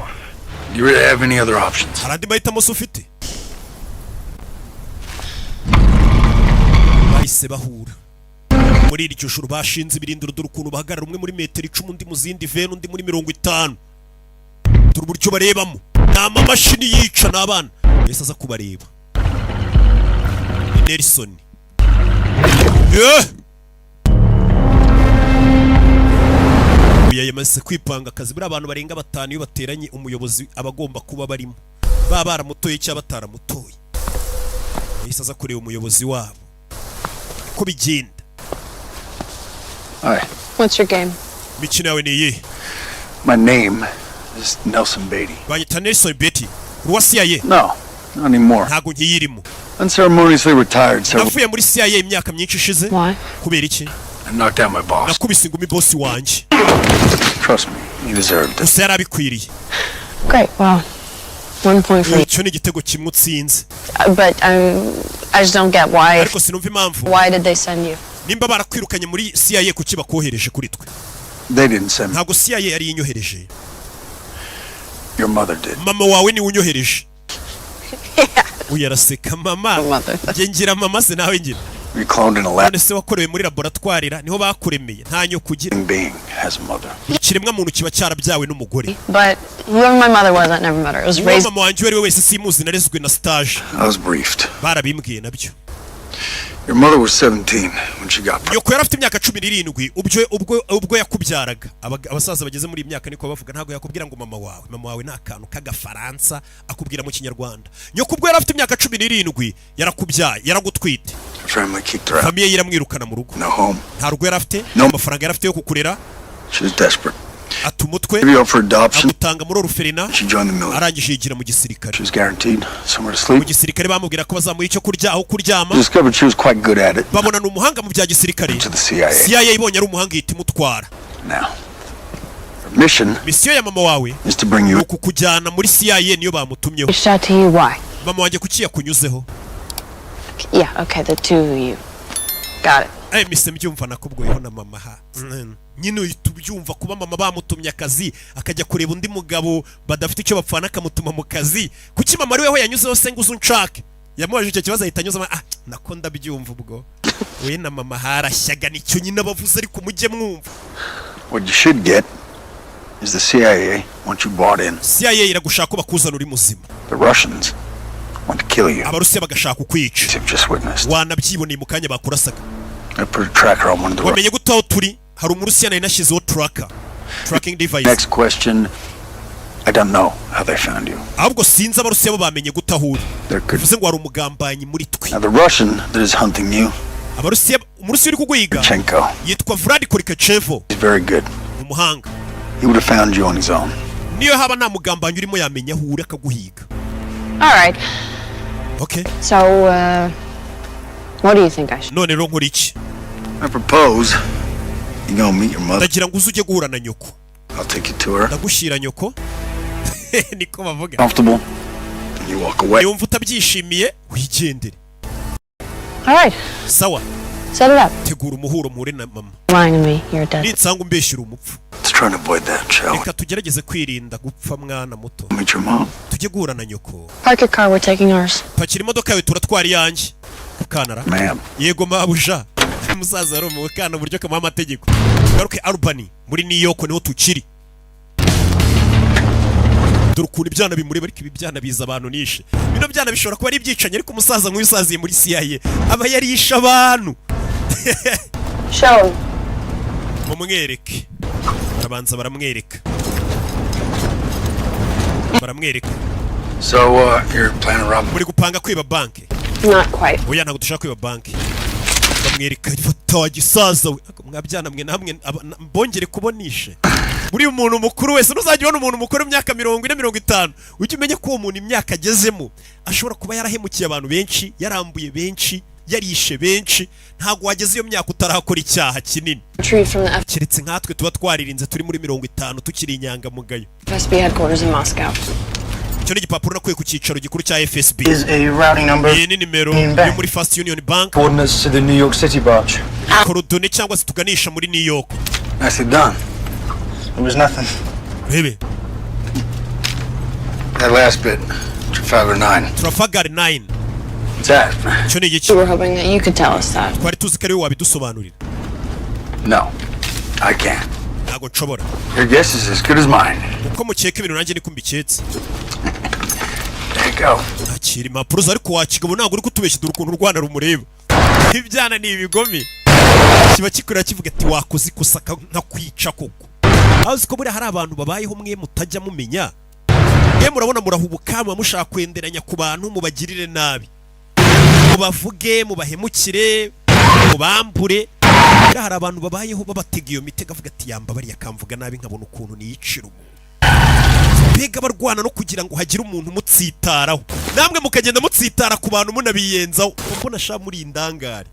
Do you really have any other options? Hari andi mahitamo se ufite? Bahise bahura muri iryo joro, bashinze ibirindiro. Dore ukuntu bahagarara, umwe muri metero 10, undi mu zindi 20, undi muri 50. Dore uburyo barebamo, ni amamashini yica n'abana. Yahise aza kubareba, ni Nelson. Yeah! Uyu yamaze kwipanga akazi. Buriya abantu barenga batanu iyo bateranye, umuyobozi aba agomba kuba barimo, baba baramutoye cyangwa bataramutoye. Yahise aza kureba umuyobozi wabo uko bigenda. Hi. What's your game? Imikino yawe ni iyihe? My name is Nelson Beatty. Banyita Nelson Beatty, uwa CIA. No, not anymore. Ntabwo nkiyirimo. Unceremoniously retired several. Navuye muri CIA imyaka myinshi ishize. Kubera iki? I knocked out my boss. Nakubise ingumi boss wanjye. Trust me, he deserved it. Gusa yari abikwiriye. Great. Well, 1 point for you. Icyo ni igitego kimwe utsinze. But I just don't get why. Ariko sinumva impamvu. Why did they send you? Nimba barakwirukanye muri CIA, kuki bakohereje kuri twe? They didn't send me. Ntabwo CIA yari inyohereje. Your mother did. Mama wawe niwe unyohereje. Uyu araseka. Mama njye ngira mama se nawe ngira? You cloned in a lab. None se wakorewe muri laboratwari, niho bakuremeye? Nta nyoko ugira. Being has a mother. Ikiremwa muntu kiba cyarabyawe n'umugore. But whoever my mother was, that never mattered. It was Uwo raised. mama wanjye uwo ari we wese simuzi, narezwe na stage. I was briefed. Barabimbwiye nabyo. Your mother was 17 when she got pregnant. Nyoko yari afite imyaka 17 ubwo yakubyaraga. Abasaza bageze muri iyi myaka niko bavuga. Ntabwo yakubwira ngo mama wawe, mama wawe ni akantu k'agafaransa, akubwira mu Kinyarwanda. Nyoko ubwo yari afite imyaka 17 yarakubyaye, yaragutwite. Her family kicked her out. Famille ye iramwirukana mu rugo. No home. Nta rugo yari afite, nta mafaranga yari afite yo kukurera. She was desperate. Ata umutwe. Gave you up for adoption. Agutanga muri orphelinat. She joined the military. Arangije yigira mu gisirikare. She was guaranteed somewhere to Mu sleep. gisirikare bamubwira ko bazamuha icyo kurya, aho kuryama. Discovered she was quite good at it. Babona ni umuhanga mu bya gisirikare. To the CIA. CIA ibonye ari umuhanga ihita imutwara. Now, her mission Misiyo ya mama wawe is to bring you ni ukukujyana muri CIA, niyo bamutumyeho. Reached out to you. Why? Mama wanjye kuki yakunyuzeho? Yeah. Okay. The two of you. Got it. Mise mbyumva nakubwoyeho na mama ha. Nyine uhita ubyumva, kuba mama bamutumye akazi, akajya kureba undi mugabo badafite icyo bapfana akamutuma mu kazi, kuki mama ari weho yanyuzeho se ngo uze unshake? Yamubajije icyo kibazo ahita anyuzamo. Ah, nako ndabyumva, ubwo we na mama harashyaga, nicyo nyine abavuze, ariko mujye mwumva. What you should get is the CIA wants you bought in. CIA iragushaka ko bakuzana uri muzima. The Russians want to kill you. Abarusiya bagashaka kukwica. You've just witnessed. Wanabyiboneye mu kanya bakurasaga. I put a tracker on one of the Wamenye gute aho turi? Hari Umurusiya nari nashyizeho tracker, tracking device. Next question. I don't know how they found you. Ahubwo sinzi Abarusiya bo bamenye gute aho uri. There could Bivuze ngo hari umugambanyi muri twe. Now the Russian that is hunting you, Abarusiya, Umurusiya uri kuguhiga Chenko, yitwa Vlad Korikachevo. he's very good. Umuhanga. He would have found you on his own. Niyo haba nta mugambanyi urimo, yamenya aho uri akaguhiga. All right. Okay. So, what do you think I should? None rero nkora iki? I propose you go meet your mother. Ndagira ngo uze ujye guhura na nyoko. I'll take you to her. Ndagushyira nyoko, niko bavuga. Comfortable. And you walk away. Niwumva utabyishimiye wigendere. All right. Sawa. Set it up. Tegura umuhuro muhure na mama. Lying to me. You're dead. Ninsanga umbeshyira umupfu. Let's try and avoid that, shall we? Reka tugerageze kwirinda gupfa, mwana muto. Meet your mom. Tujye guhura na nyoko. Park your car. We're taking ours. Pakira imodoka yawe, turatwara iyanjye kanara. Ma'am. Yego mabuja. Umusaza yari umukana uburyo kamuha amategeko. Garuke Albany muri New York niho tukiri. Dore ukuntu ibyana bimureba, ariko ibi byana biza abantu nishe. Bino byana bishobora kuba ari ibyicanyi, ariko umusaza nk'uyu usaziye muri CIA aba yarishe abantu. Show him. Mumwereke. Barabanza baramwereka, baramwereka. So, you're planning to rob Muri gupanga kwiba banki? Not quite. Oya, ntabwo dushaka kwiba banki. Bamwereka ifata wa gisaza we. Ariko mwabyana mwe namwe mbongere kubonishe buri muntu mukuru wese. Ntuzajya ubona umuntu mukuru w'imyaka 40, 50, ujye umenya ko uwo muntu imyaka agezemo ashobora kuba yarahemukiye abantu benshi, yarambuye benshi, yarishe benshi. Ntabwo wageze iyo myaka utarakora icyaha kinini. Retrieved from the Keretse nkatwe tuba twaririnze, turi muri 50 tukiri inyangamugayo. FSB headquarters in Moscow. Icyo ni igipapuro nakuye ku cyicaro gikuru cya FSB. Is a routing number. Iyi ni nimero yo muri First Union Bank. Coordinates to the New York City branch. Coordonnées cyangwa se tuganisha muri New York. Nicely done. It was nothing. Rebe. That last bit, Trafalgar 9. Trafalgar 9. It's that? Icyo ni igiki? We were hoping that you could tell us that. Twari tuzi ko ari wowe wabidusobanurira. No, I can't. Ntabwo nshobora. Your guess is as good as mine. Uko mukeka ibintu nanjye niko mbiketse. There you go. Akira impapuro ze, ariko wakigabo ntabwo uri kutubeshya. Dore ukuntu u Rwanda rumureba. Ibyana ni ibigome, kiba kikurira kivuga ati wakoze ikosa nkakwica koko. Aho uzi ko buriya hari abantu babayeho mwe mutajya mumenya. Mwe murabona murahubuka, muba mushaka kwenderanya ku bantu, mubagirire nabi, mubavuge, mubahemukire, mubambure. Buriya hari abantu babayeho babatega iyo mitego, avuga ati yambabariye akamvuga nabi nkabona ukuntu niyicira umuntu. Mbega barwana no kugira ngo hagire umuntu umutsitaraho, namwe mukagenda mutsitara ku bantu munabiyenzaho. Mbona sha muri indangare,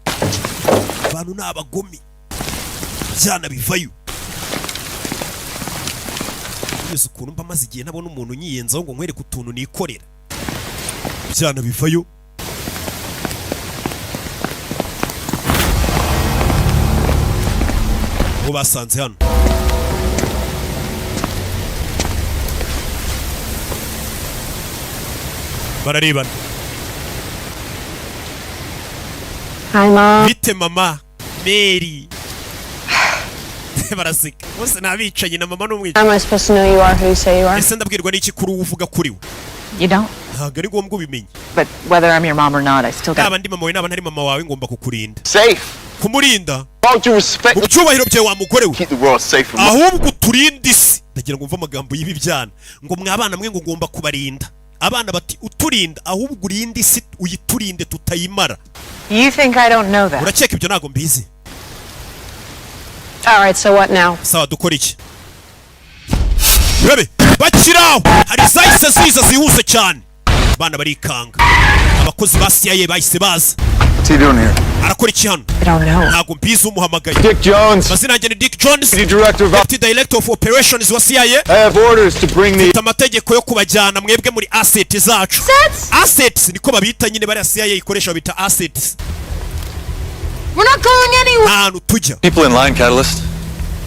abantu ni abagome. Byana bivayo binyuze ukuntu mba maze igihe ntabona umuntu unyiyenzaho ngo nkwereke utuntu nikorera. Byana bivayo. Uwo basanze hano bararebana. Hi, Mom. Bite mama Mary? Baraseka bose ni abicanyi na mama n'umwicanyi. How am I supposed to know you are who you say you are? Ese ndabwirwa n'iki kuri uwo uvuga kuri we? You don't? Ntabwo ari ngombwa ubimenye. But whether I'm your mom or not, I still got. Naba ndi mama wawe, naba ntari mama wawe, ngomba kukurinda. Safe. Kumurinda. All due respect. Mu byubahiro byawe wa mugore we. Keep the world safe from Ahubwo uturinde isi. Ndagira ngo mve amagambo y'ibi byana ngo mwabana mwe ngo ngomba kubarinda. Abana bati uturinda, ahubwo urinde isi, uyiturinde tutayimara. You think I don't know that? Urakeka ibyo ntabwo mbizi? All right, so what now? Sawa, dukora iki? Rebe bakiraho, hari izahise ziza zihuse cyane, abana barikanga. Abakozi ba CIA bahise baza. What's he doing here? Arakora iki hano? I don't know. Ntabwo mbizi umuhamagaye. Dick Jones, Amazina yanjye ni Dick Jones, Director of Deputy Director of Operations wa CIA. I have orders to bring the Mfite amategeko yo kubajyana mwebwe muri asset zacu. Assets niko babita nyine, bariya CIA ikoresha babita assets. We're not going anywhere. Nta hantu tujya. people in line, Catalyst.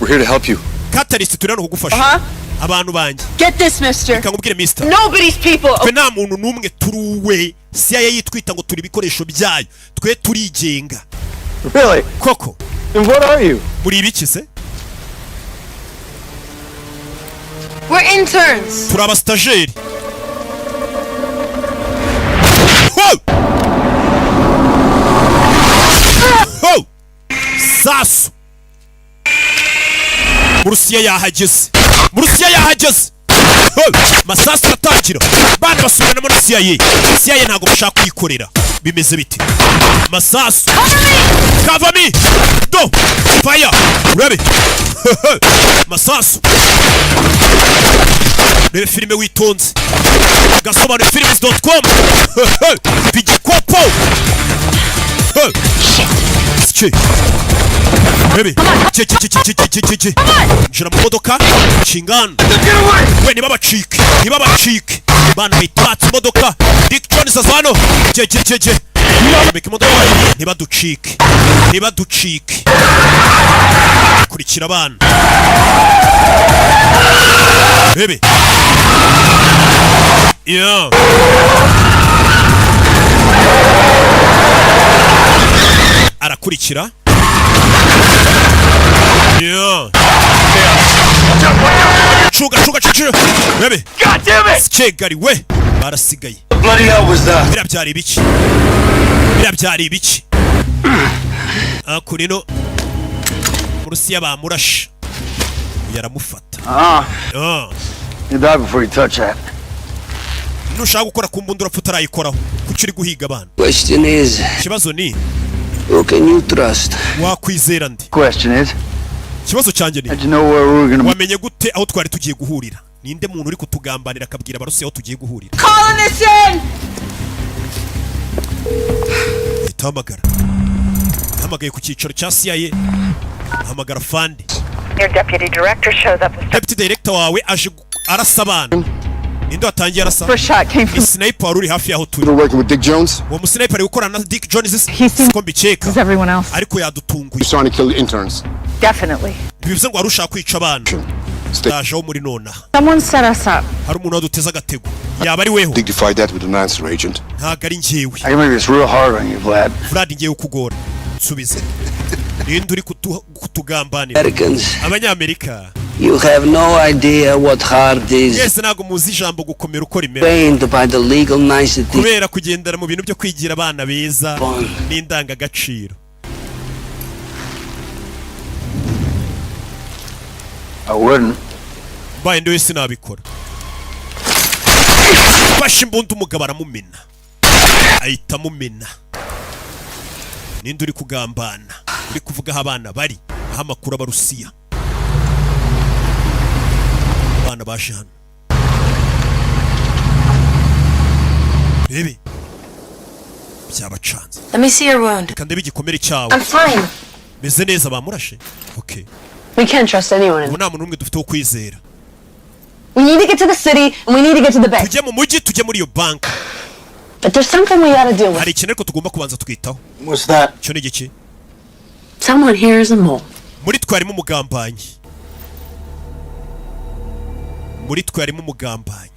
We're here to help you. Catalyst, turi hano kugufasha, abantu banjye. Get this, mister. Reka nkubwire, mister. Nobody's people. Twe nta muntu n'umwe turi uwe. CIA yitwita ngo turi ibikoresho byayo, twe turigenga. Really? Koko? And what are you? Muri ibiki se? We're interns. Turi abasitajeri. Ho! Ho! Sasu Murusiya yahageze, Murusiya yahageze. Ho! Masasu aratangira, bana basubiranamo na CIA. CIA ntabwo bashaka kuyikorera. Bimeze bite? Masasu, cover me, do fire, ready. Masasu. Reba filime witonze, gasobanura films.com igikopo. Che. Rebe che che che che che che che che. Injira mu modoka shingana we, ntibabacike, ntibabacike. Bana bitatse imodoka. Dick Jones aza hano. Che che che che. Meka imodoka, ntibaducike, ntibaducike. Kurikira abana. Rebe. Yeah. Arakurikira. Yeah. Cuga cuga cuga. Rebe. God damn it! Kigali we. Barasigaye. Bloody hell was that? Biriya byari ibiki? Biriya byari ibiki? Hakurino Murusiya bamurashe. Yaramufata. Ah, Ah. you die before you touch that. Nushaka gukora ku mbunda urapfa utarayikoraho. Kuki uri guhiga abana? Question is, Ikibazo ni who can you trust? Wakwizera ndi? Question is, Ikibazo cyanjye ni how'd you know where we were gonna wamenye gute aho twari tugiye guhurira? Ninde muntu uri kutugambanira akabwira Abarusiya aho tugiye guhurira? Calling this in. Ahita ahamagara. Yahamagaye ku cyicaro cya CIA, ahamagara fandi. Your deputy director shows up. Deputy director wawe aje arasa abana. Ninde watangiye arasa? First shot came from. Ni sniper wari uri hafi y'aho turi. You working with Dick Jones? Uwo musniper ari gukorana na Dick Jones, siko mbikeka? Everyone else. Ariko yadutunguye. He's trying to kill the interns. Definitely. Bivuze ngo wari ushaka kwica abana. Ndaje aho muri nonaha. Someone set us up. Hari umuntu waduteze agatego, yaba ari weho. Dignify that with an answer, agent. Ntabwo ari njyewe. I can make this real hard on you, Vlad. Vlad, ngiye kukugora, nsubize. Ninde uri kutugambanira? Americans. Abanyamerika. You have no idea what hard is. Mwese ntabwo muzi ijambo gukomera uko rimera. Trained by the legal niceties. Kubera kugendera mu bintu byo kwigira abana beza n'indangagaciro. I wouldn't. Mbaye ndi wese nabikora. Fashe imbunda, umugabo aramumena, ahita amumena. Ninde uri kugambana, uri kuvuga aho abana bari, aho amakuru abarusiya? Abana baje hano, rebe byabacanze. Let me see your wound. Reka ndebe igikomere cyawe. I'm fine. Meze neza. Bamurashe, okay. We can't trust anyone. Ubu nta muntu n'umwe dufite wo kwizera. We need to get to the city and we need to get to the bank. Tujye mu mujyi, tujye muri iyo banki. But there's something we gotta deal with. Hari ikintu ariko tugomba kubanza twitaho. What's that? Icyo ni igiki? Someone here is a mole. Muri twe harimo umugambanyi, muri twe harimo umugambanyi.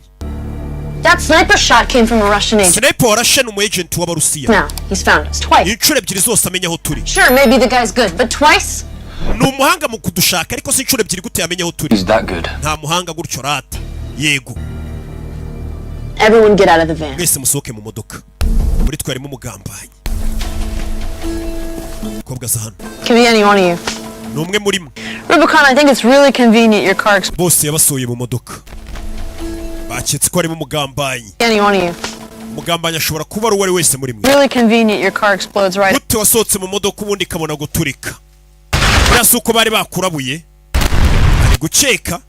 That sniper shot came from a Russian agent. Sniper warashe ni umu agent w'Abarusiya. Now, he's found us twice. Inshuro ebyiri zose amenya aho turi. Sure, maybe the guy's good, but twice? Ni umuhanga mu kudushaka, ariko si inshuro ebyiri gute yamenya aho turi? He's that good. Nta muhanga gutyo rata, yego. Everyone get out of the van. Mwese musohoke mu modoka, muri twe harimo umugambanyi. Mukobwa aza hano. Could be any one of you. Ni umwe muri mwe. Rubicon, I think it's really convenient your car Bose yabasohoye mu modoka, baketse ko harimo umugambanyi. Any one of you. Umugambanyi ashobora kuba ari uwo ari wese muri mwe. Really convenient your car explodes right. Gute wasohotse mu modoka ubundi ikabona guturika? Buriya si uko bari bakurabuye? Ari gukeka,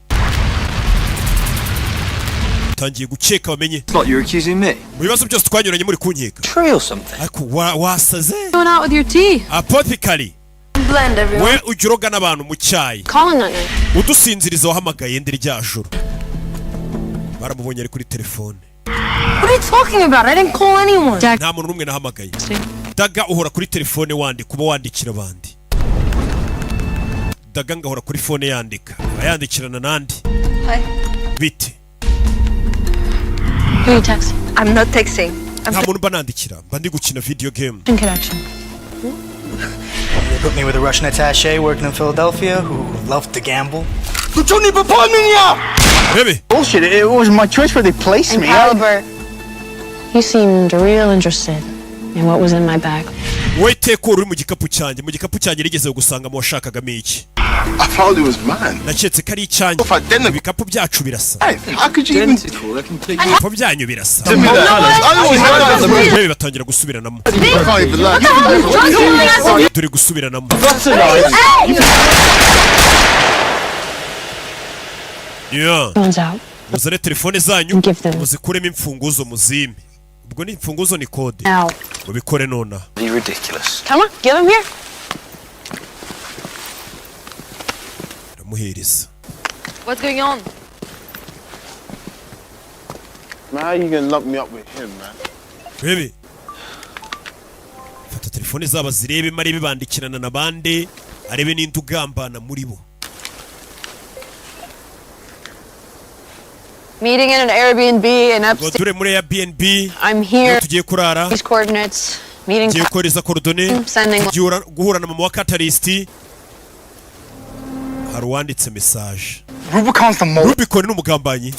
tangiye gukeka bamenye. Not you're accusing me. Mu bibazo byose twanyuranye muri kunkeka. Tree or something. Ariko wasaze. Going out with your tea. Apothecary. Blend, everyone. We ujya uroga n'abantu mu cyayi. Calling that night. Udusinziriza, wahamagaye ndi rya joro baramubonye ari kuri telefone. What are you talking about? I didn't call anyone. Nta muntu n'umwe nahamagaye. Daga uhora kuri telefone wandika, uba wandikira abandi. Daga ngahora kuri phone yandika, aba yandikirana n'andi. Hi. Bite? Who are you texting? I'm not texting. I'm Nta muntu mba nandikira, mba ndi gukina video game. Connection. They put me with a Russian attaché working in Philadelphia who loved to gamble. Bebe. Bullshit, it wasn't my choice where they placed And me. Caliber, you seemed real interested in what was in my bag. Wowe teko uri mu gikapu cyanjye, mu gikapu cyanjye rigeze gusanga mu washakagamo iki? I thought it was mine. Naketse ko ari icyanjye, ibikapu byacu birasa. How could you even? Identical. They're completely. Ibikapu byanyu birasa. Give me that. Bebe batangira gusubiranamo. I can't even lie. Turi gusubiranamo. Yeah. Phones out. Muzane telefone zanyu, Give them. muzikuremo imfunguzo, muzime. Ubwo ni imfunguzo, ni kode. Now. Mubikore nonaha. Be ridiculous. Come on, give them here. Ndamuhereza. What's going on? Man, how you gonna lump me up with him, man? Bebe, fata telefone zabo zirebemo, arebe bandikirana na bande, arebe n'indi ugambana muri bo. Meeting in an Airbnb in Ngo upstate. dure muri Airbnb I'm niho here. tugiye kurara. These coordinates. Meeting. Tugiye kohereza coordonnées. Sending. Tugiye guhura na mama wa Catalyst. Hari uwanditse message. Rubicon's the mole. Rubicon ni umugambanyi.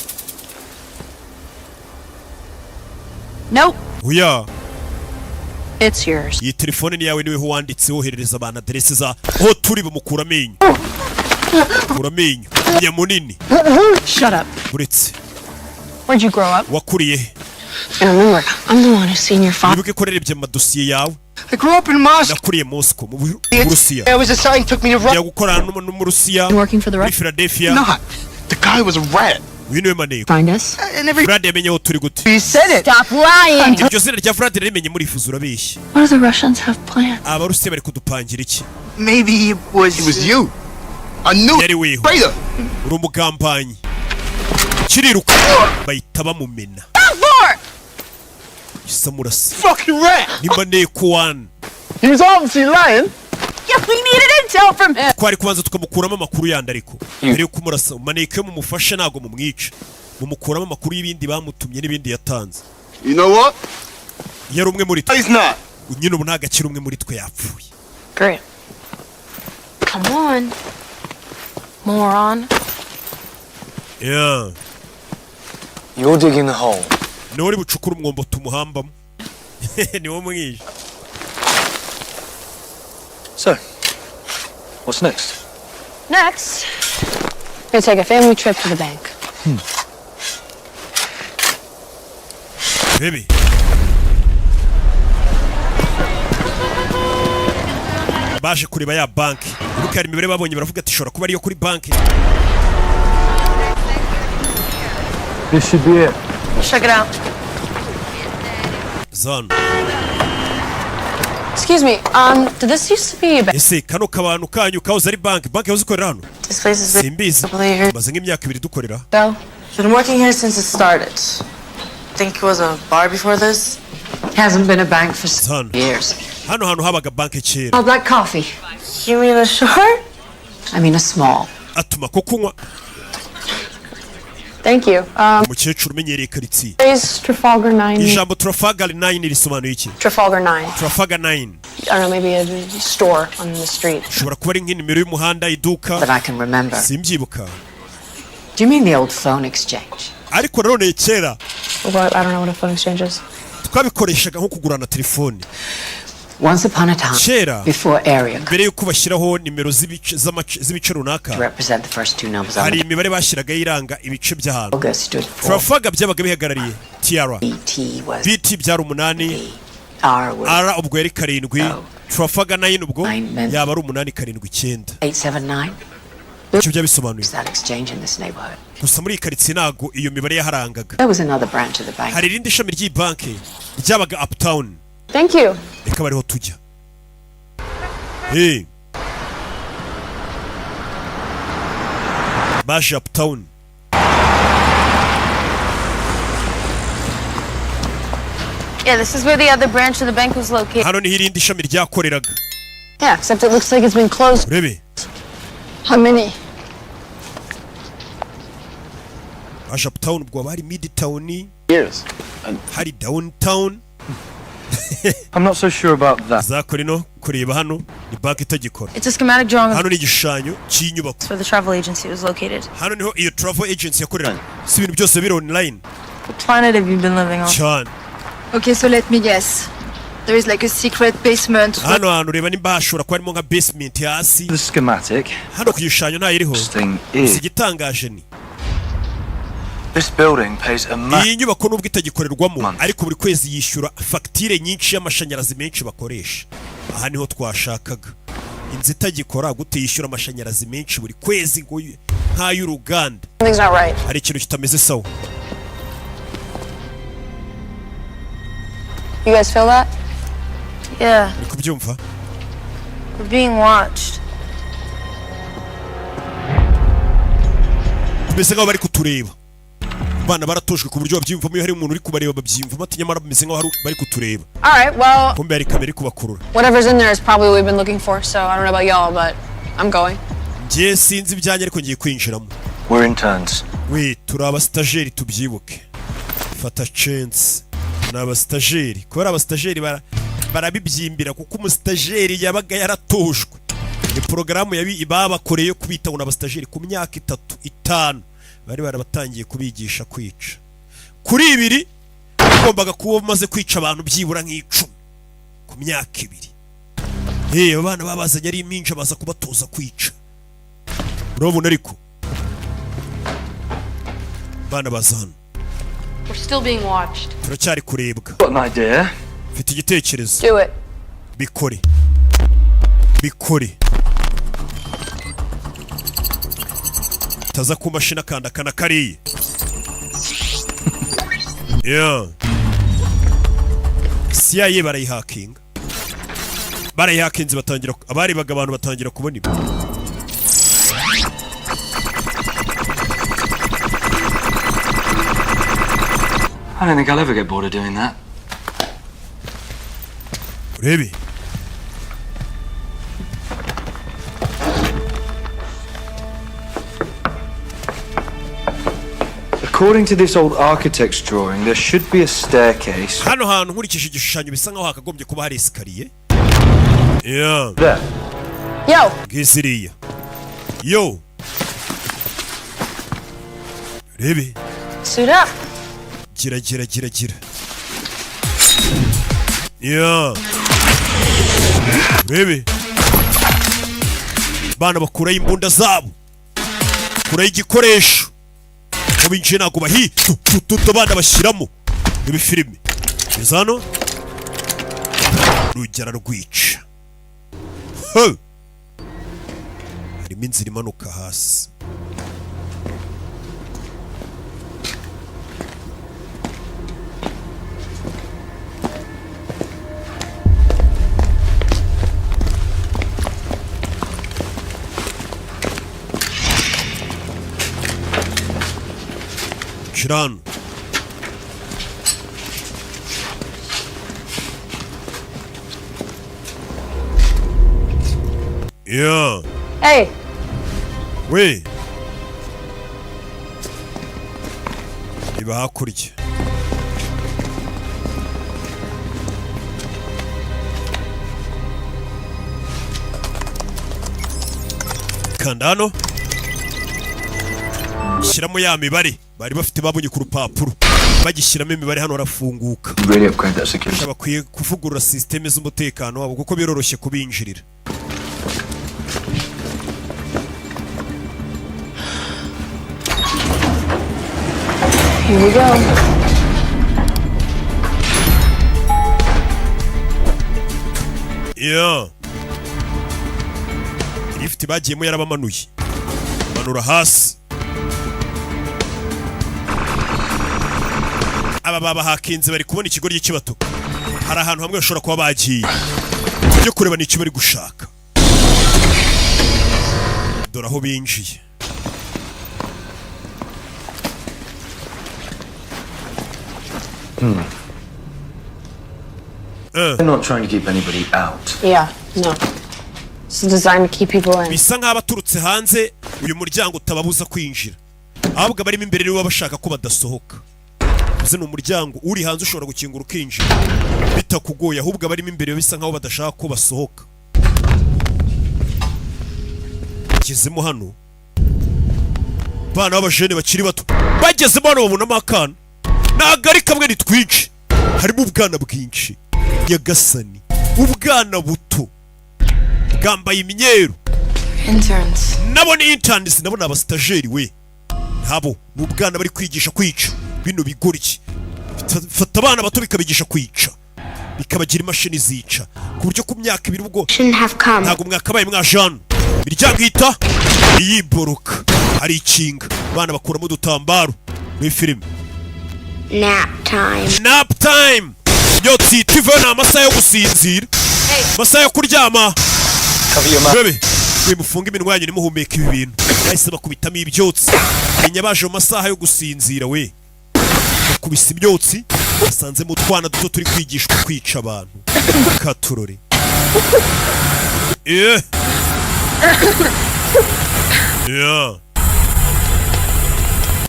Nope. Oya. It's yours. Iyi telefone ni yawe, niwe wanditse woherereza abantu aderese za aho turi. Bamukura amenyo, kura amenyo nyamunini. Shut up. Uretse. Where'd you grow up? Wakuriye he? And remember, I'm the one who's seen your father. Wibuke ko narebye amadosiye yawe. I grew up in Moscow. Nakuriye Moscow mu Burusiya. I was assigned, took me to Njya Russia. gukorana n'Umurusiya Working for the muri Russians. Philadelphia. Not. The guy was a rat. Uyu niwe maneko. Find us. I never. Vlad yamenye aho turi gute? He said it. Stop lying. Iryo zina rya Vlad narimenye murifuza, urabeshya. What do the Russians have planned? Abarusiya bari kudupangira iki? Maybe it was. It was you. I knew Yari weho. Traitor. Uri umugambanyi. Kiriruka bahita bamumena. Isamurasa. Fucking rat. Ni maneko wani. He was obviously lying. Yeah, we needed intel from him. Twari kubanza tukamukuramo amakuru yandi, ariko mbere yo kumurasa maneko, iyo mumufashe ntabwo mumwica, mumukuramo amakuru y'ibindi bamutumye n'ibindi yatanze. You know what? Yari umwe muri twe. He's not. Nyine ubu ntabwo akiri umwe muri twe, yapfuye. Great. Come on. Moron. Yeah. You're digging the hole. Niwe uri bucukure umwombo tumuhambamo, niwo mwishe. So, what's next? Next, we're gonna take a family trip to the bank. Baby, baje kureba ya banki. Ibuka hari imibare babonye, baravuga ati ishobora kuba ariyo kuri banki. This should be it. Check it out. Zano. Excuse me, did this used to be a bank? Ese kano kabantu kanyu kahoze ari banki? Banki yahoze ikorera hano? This place has been Simbizi. a couple of years. Maze nk'imyaka 2 dukorera. Though? Been working here since it started. Think it was a bar before this? Hasn't been a bank for Hano years. Hano hantu habaga banki kera. Oh, black coffee. You mean a short? I mean a small. Atuma ko kunywa. Thank you. Umukecuru umenyereye karitsiye. Is Trafalgar 9? Ijambo Trafalgar 9 risobanuye iki? Trafalgar 9. Trafalgar 9. I don't know, maybe a store on the street. Ushobora kuba ari nk'inimero y'umuhanda, iduka. That I can remember. Simbyibuka. Do you mean the old phone exchange? Ariko nanone kera What? I don't know what a phone exchange is. Twabikoreshaga nko kugurana telefoni. Once upon a time, Kera, before area mbere y'uko bashyiraho nimero z'ibice z'ibice runaka, to represent the first two numbers on hari the imibare bashyiragaho iranga ibice by'ahantu. logo stood for Trafalgar byabaga bihagarariye TR. BT was BT byari 8. R was R ubwo yari 7. Trafalgar 9 ubwo yaba ari 879. 879. Icyo byaba bisobanuye. That exchange in this neighborhood. Gusa muri iyi karitsiye ntabwo iyo mibare yaharangaga. There was another branch of the bank. Hari irindi shami ry'iyi banki ryabaga uptown. Thank you. Reka bariho tujya. Hey. Baje uptown. Yeah, this is where the other branch of the bank was located. Hano niho irindi shami ryakoreraga. Yeah, except it looks like it's been closed. Urebe. How many? Baje uptown, ubwo haba hari midtown, Years. hari downtown. I'm not so sure about that. Zakora ino kureba hano ni banki itagikora. It's a schematic drawing of Hano ni igishushanyo cy'inyubako. where the travel agency was located. Hano niho iyo travel agency yakoreraga. Si ibintu byose biri online. What planet have you been living on? Cyane. Okay, so let me guess. There is like a secret basement. Hano hantu reba nimba hashobora kuba harimo nka basement hasi. The schematic Hano ku gishushanyo ntayiriho. thing Gusa is igitangaje ni this building pays a massive iyi nyubako, nubwo itagikorerwamo, ariko buri kwezi yishyura fagitire nyinshi y'amashanyarazi menshi bakoresha. Aha niho twashakaga inzu itagikora, gute yishyura amashanyarazi menshi buri kwezi ngo nk'ay'uruganda? Something's not right. Hari ikintu kitameze sawa. You guys feel that? Yeah, Uri kubyumva? we're being watched. Tumeze nk'aho bari kutureba. Abana baratojwe ku buryo babyiyumvamo iyo hari umuntu uri kubareba, babyiyumvamo ati nyamara bameze nk'aho bari kutureba. All right, well, Kumbe hari kamera iri kubakurura. whatever's in there is probably what we've been looking for, so I don't know about y'all, but I'm going. Njye sinzi ibyanjye, ariko ngiye kwinjiramo. We're interns. We, turi abasitajeri, tubyibuke. Fata chance, ni abasitajeri. Kubera abasitajeri barabibyimbira, kuko umusitageri yabaga yaratojwe. Ni porogaramu babakoreye yo kubita ngo ni abasitajeri. Ku myaka 3, 5 bari barabatangiye kubigisha kwica. Kuri 2 ugombaga kuba umaze kwica abantu byibura nk'10 ku myaka 2. Aba bana babazanye ari impinja, baza kubatoza kwica. Urabona ariko bana baza hano. We're still being watched. Turacyari kurebwa. Got an idea. Mfite igitekerezo. Do it. Bikore, bikore. Taza ku mashini, akanda akana kariya. Yeah. CIA barayihakinga, barayihakinze, batangira abarebaga abantu batangira kubona ibi. I don't think I'll ever get bored of doing that. Urebe. According to this old architect's drawing, there should be a staircase. Hano hantu nkurikije igishushanyo bisa nkaho hakagombye kuba hari escalier. Yeah. There. Yo! Ngiziriya yo, rebe. Suit up. Gira gira gira gira. Yeah. Rebe, bana bakuraho imbunda zabo, kuraho igikoresho ngo binjiye, ntabwo bahi tu tu tu tu, abana bashyiramo ibi filime. Ngeze hano rugera rwica. Ho! Harimo inzira imanuka hasi. Shira hano. Yeah. Hey! We, reba hakurya. Kanda hano, shyiramo ya mibare bari bafite babonye ku rupapuro. Bagishyiramo imibare hano harafunguka. Really upgrade that security. Bakwiye kuvugurura sisiteme z'umutekano wabo kuko biroroshye kubinjirira. Here we go. Yeah. Lift bagiyemo yarabamanuye, manura hasi. Aba babahakinze bari kubona ikigoryi kibatuka. Hari ahantu hamwe bashobora kuba bagiye, tujye kureba n'icyo bari gushaka. Dore aho binjiye. They're not trying to keep anybody out. Yeah, no. It's designed to keep people in. Bisa nk'aho abaturutse hanze uyu muryango utababuza kwinjira, ahubwo abarimo imbere nibo baba bashaka ko badasohoka. Uzi ni umuryango uri hanze ushobora gukingura ukinjira bitakugoye, ahubwo abarimo imbere bisa nk'aho badashaka ko basohoka. Bagezemo hano, bana b'abajene bakiri bato bagezemo hano babonamo akana. Ntabwo ari kamwe, ni twinshi, harimo ubwana bwinshi. Nyagasani, ubwana buto bwambaye imyeru. Interns. Nabo ni interns, nabo ni abasitajeri we. Ntabo ni ubwana bari kwigisha kwica. Bino bigoryi fata abana bato bikabigisha kwica, bikabagira imashini zica, ku buryo ku myaka 2 ubwo ntabwo mwakabaye mwaje hano. Imiryango ihita iyiboroka, hari ikinga, abana bakuramo udutambaro muri filime. Nap time. Nap time, yotsi tiva, ni amasaha yo gusinzira, amasaha yo kuryama. Bebe we, mufunge iminwa yanyu nimuhumeka ibi bintu. Bahise bakubitamo ibyotsi, menya baje mu masaha yo gusinzira we. Bakubise ibyotsi, basanzemo utwana duto turi kwigishwa kwica abantu. Katurore. Yeah. Yeah.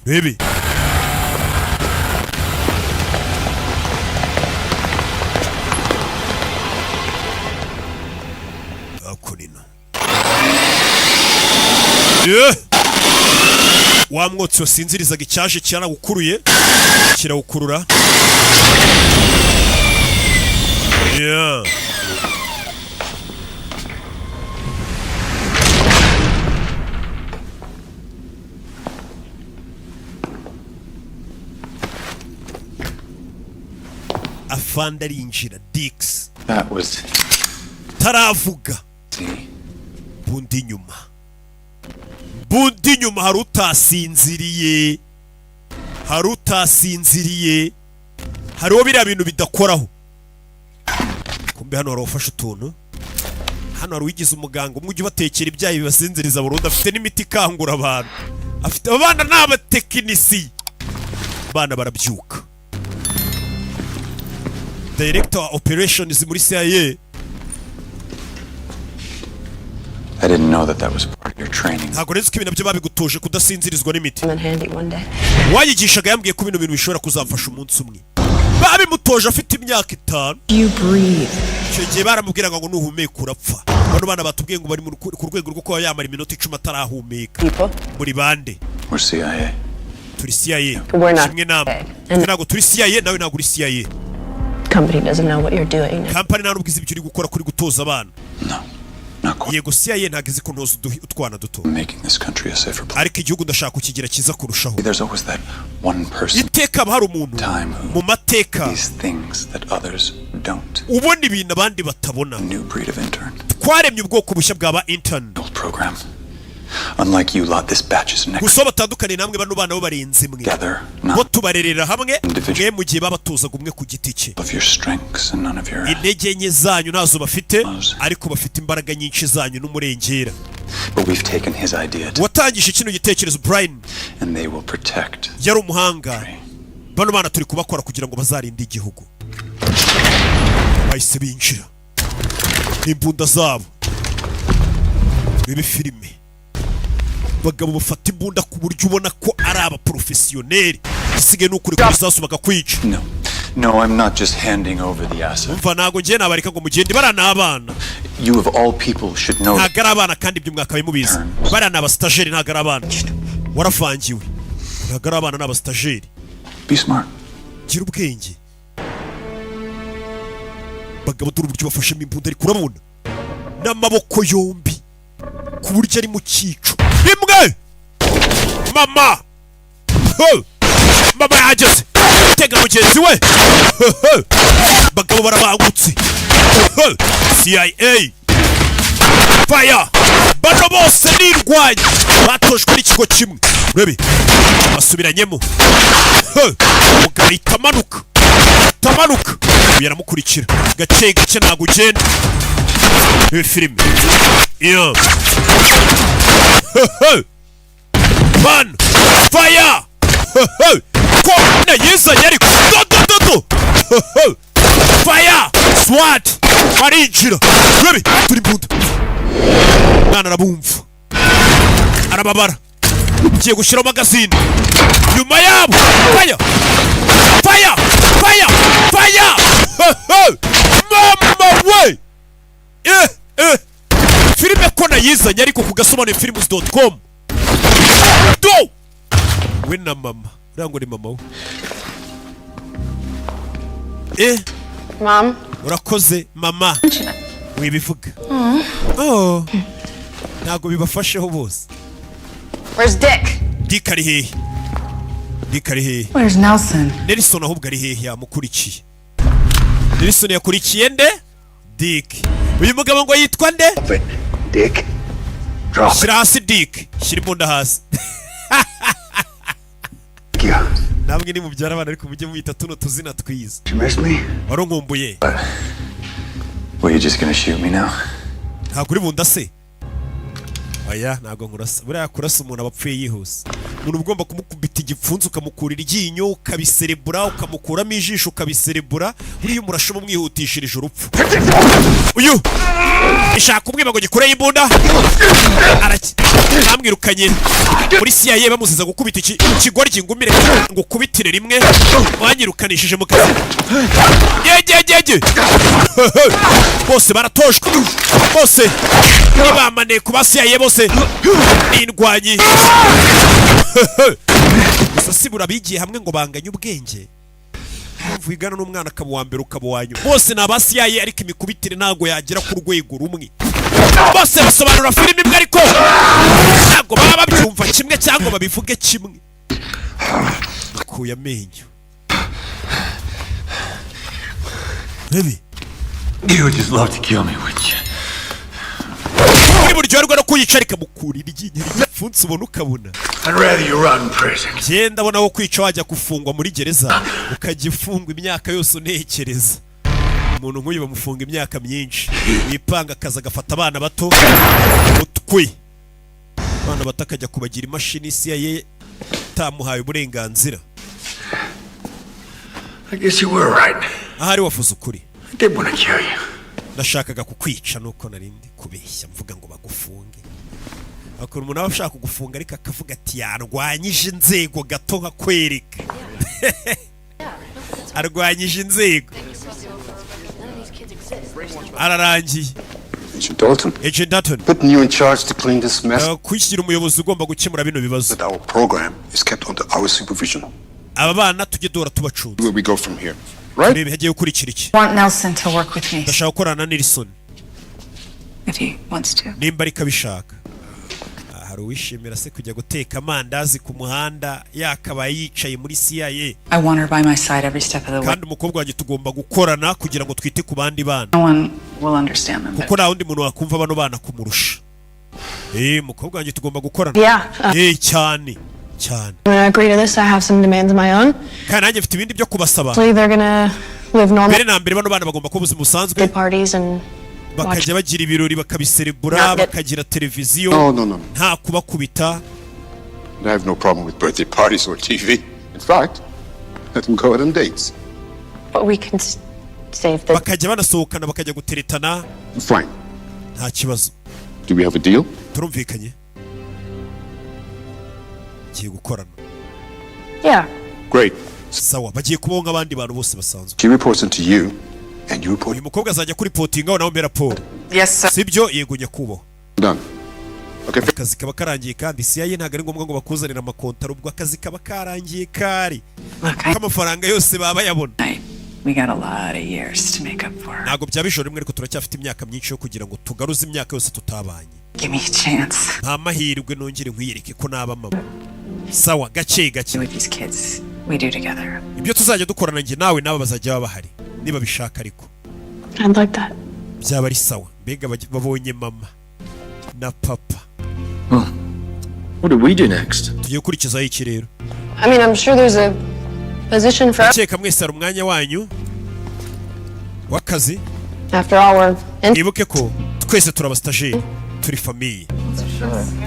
Baby. Hakuno. Yeah. Wa mwotsi wasinzirizaga icyaje cyarawukuruye, kirawukurura. Yeah. Afande arinjira, Dix. That was Taravuga bundi inyuma, bundi inyuma hari utasinziriye, hari utasinziriye, hariho biriya bintu bidakoraho. Kumbe hano hari ufashe utuntu, hano hari uwigize umuganga umwe ujya ubatekera ibyayi bibasinziriza burundu, afite n'imiti ikangura abantu. Afite abana ni abatekinisiye, abana barabyuka. Director wa operations muri CIA. I didn't know that that was part. Your training. Ntabwo nzi ko ibintu nabyo babigutoje kudasinzirizwa n'imiti. Come in handy one day. Wayigishaga yambwiye ko bino bintu bishobora kuzamfasha umunsi umwe. Babimutoje afite imyaka 5. You breathe. Icyo gihe baramubwiraga ngo nuhumeka urapfa. Bano bana batubwiye ngo bari ku rwego rwo kuba yamara iminota 10 atarahumeka. Muri bande? We're CIA. Turi CIA. We're not. Kimwe namwe. Twe ntabwo turi CIA, nawe ntabwo uri CIA. Company doesn't know what you're doing. Kampani nta nubwo izi ibyo uri gukora kuri gutoza abana. Yego, CIA ntabwo izi ko ntoza utwana duto. Making this country a safer place. Ariko igihugu ndashaka kukigira cyiza kurushaho. There's always that one person Iteka haba hari umuntu mu mateka sees things that others don't. ubona ibintu abandi batabona. New breed of intern Twaremye ubwoko bushya bwa ba intern. program. Unlike you lot, this batch is next Gusa aho batandukaniye namwe, bano bana bo barenze mwe. together, Bo tubarerera hamwe, mwe mu gihe babatozaga umwe ku giti cye. of your strengths and none of your Intege nke zanyu ntazo bafite, ariko bafite imbaraga nyinshi zanyu n'umurengera. But we've taken his idea to, Watangije kino gitekerezo, Brian, and they will protect. yari umuhanga. Bano bana turi kubakora kugira ngo bazarinde igihugu. Bahise binjira n'imbunda zabo. Bibe filime, abagabo bafata imbunda ku buryo ubona ko ari abaporofesiyoneri. Igisigaye ni ukuri ku bisasu bakakwica. No. No, I'm not just handing over the asset. Umva, ntabwo ngiye nabareka ngo mugende. Bariya ni abana. You of all people should know. Ntabwo ari abana, kandi ibyo mwakabaye mubizi. Bariya ni abasitajeri, ntabwo ari abana. Waravangiwe, ntabwo ari abana, ni abasitajeri. Be smart. Gira ubwenge. Bagabo, dore uburyo bafashemo imbunda, ariko urabona n'amaboko yombi ku buryo ari mu cyico rimwe. Mama! Ho! Mama yageze tega mugenzi we. Ho, ho! Bagabo barabangutse. Ho! CIA fire. Bano bose nirwanya batojwe n'ikigo kimwe. Urebe basubiranyemo. Ho! Umugabo ahita amanuka, ahita amanuka. Uyu aramukurikira gake gake, ntabwo ugenda. Ibi filime iyo. Ho, ho! Man fire. Ho, ho! Ko yizanye ariko do do do do. Ho, ho! Fire SWAT barinjira. Urebe turi imbunda. Mwana arabumva, arababara, ngiye gushyiraho magazine nyuma yabo. Fire, fire, fire, fire! Ho, ho! Mama we! Eh eh, filime ko nayizanye ariko ku gasobanuye films.com. Do we na mama, uriya ngo ni mama we. Eh. Mom? Urakoze mama, wibivuga. Oh, ntabwo bibafasheho bose. Where's Dick? Dick ari hehe? Dick ari hehe? Where's Nelson? Nelson ahubwo ari hehe? Yamukurikiye. Nelson yakurikiye nde? Dick. Uyu mugabo ngo yitwa nde? Dick. Drop it. Shyira hasi, Dick, shyira imbunda hasi. Thank you. Namwe nimubyara abana ariko mujye mubita tuno tuzina twiza. You miss me? Wari unkumbuye? Were you just gonna shoot me now? Ntabwo uri bundase? Oya, ntabwo nkurasa. Buriya kurasa umuntu aba apfuye yihuse. Umuntu uba ugomba kumukubita igipfunsi, ukamukurira iryinyo ukabiserebura, ukamukuramo ijisho ukabiserebura. Buriya umurasha uba umwihutishirije urupfu. Uyu ishaka umwiba ngo gikureho imbunda. Bamwirukanye muri CIA bamuziza gukubita iki ikigoryi. Ngumire ngo ukubitire rimwe, wanyirukanishije mu kazi. Yegegege, bose baratojwe, bose nibamane ku ba CIA, bose n'indwanyi. Gusa sibura bigiye hamwe ngo banganye ubwenge. Mpamvu wigana n'umwana akaba uwa mbere, ukaba uwa nyuma. Bose ni aba CIA, ariko imikubitire ntabwo yagera ku rwego rumwe. Bose basobanura filime imwe, ariko ntabwo baba babyumva kimwe cyangwa babivuge kimwe. Akuye amenyo. Baby. You would just love to kill me, wouldn't you? Muri buryoherwa no kuyica, rikamukura iryinyo rigipfunsi ubona ukabona. I'd rather you rot in prison. Njye ndabona wo kwica wajya gufungwa muri gereza, ukajya ufungwa imyaka yose unekereza. Umuntu nk'uyu bamufunga imyaka myinshi. Wipanga akazi, agafata abana bato utwi, abana bato akajya kubagira imashini. CIA itamuhaye uburenganzira. I guess you were right. Ahari wavuze ukuri. I did want to kill you. Nashakaga kukwica, nuko narindi kubeshya mvuga ngo bagufunge. Akora umuntu aba ashaka kugufunga, ariko akavuga ati yarwanyije inzego gato, nkakwereka arwanyije inzego. Ararangiye. Agent Dalton. Agent Dalton. Putting you in charge to clean this mess. Kwishyira umuyobozi ugomba gukemura bino bibazo. That our program is kept under our supervision. Aba bana tujye duhora tubacunze. Where we go from here. Turebe hagiye gukurikira iki. Want Nelson to work with me Ndashaka gukorana na Nelson if he wants to. nimba ariko abishaka. Ah, hari uwishimira se kujya guteka amandazi ku muhanda yakabaye yicaye muri CIA? I want her by my side every step of the way. Kandi umukobwa wanjye tugomba gukorana kugira ngo twite ku bandi bana. No one will understand them. Kuko nta wundi muntu wakumva bano bana kumurusha. Umukobwa wanjye tugomba gukorana. Yeah. Cyane cyane. I'm gonna agree to this. I have some demands of my own. Kandi nanjye mfite ibindi byo kubasaba. Hopefully they're gonna live normal Mbere na mbere, bano bana bagomba kuba ubuzima busanzwe, parties and watch. bakajya bagira ibirori, bakabiserebura, bakagira televiziyo. No, no, no. Nta kubakubita. I have no problem with birthday parties or TV. In fact, let them go out on dates. But we can save the Bakajya banasohokana, bakajya guteretana. Fine. Nta kibazo. Do we have a deal? Turumvikanye, giye gukorana. Yeah. Great. Sawa, bagiye kubaho nk'abandi bantu bose basanzwe. She reports into you, and you report. Uyu mukobwa azajya kuri reportinga, nawe mbere raporo. Yes, sir. Sibyo? Yego nyakubahwa. Done. Okay. Akazi kaba karangiye, kandi CIA ntabwo ari ngombwa ngo bakuzanire amakontaro, ubwo akazi kaba karangiye kari k'amafaranga yose baba bayabona. We got a lot of years to make up for. Ntabwo byaba ijoro rimwe, ariko turacyafite imyaka myinshi yo kugira ngo tugaruze imyaka yose tutabanye. Give me a chance. Nta mahirwe, nongere nkwiyereke ko naba mama. Sawa, gake gake. With these kids, we do together. Ibyo tuzajya dukorana njye nawe, nabo bazajya baba bahari niba bishaka, ariko I'd like that. byaba ari sawa. Mbega babonye mama na papa. What do we do next? Tugiye gukurikizaho iki rero? I mean, I'm sure there's a position for Ndakeka mwese hari umwanya wanyu w'akazi. After all, we're in. Mwibuke ko twese turi abasitajeri, turi famille.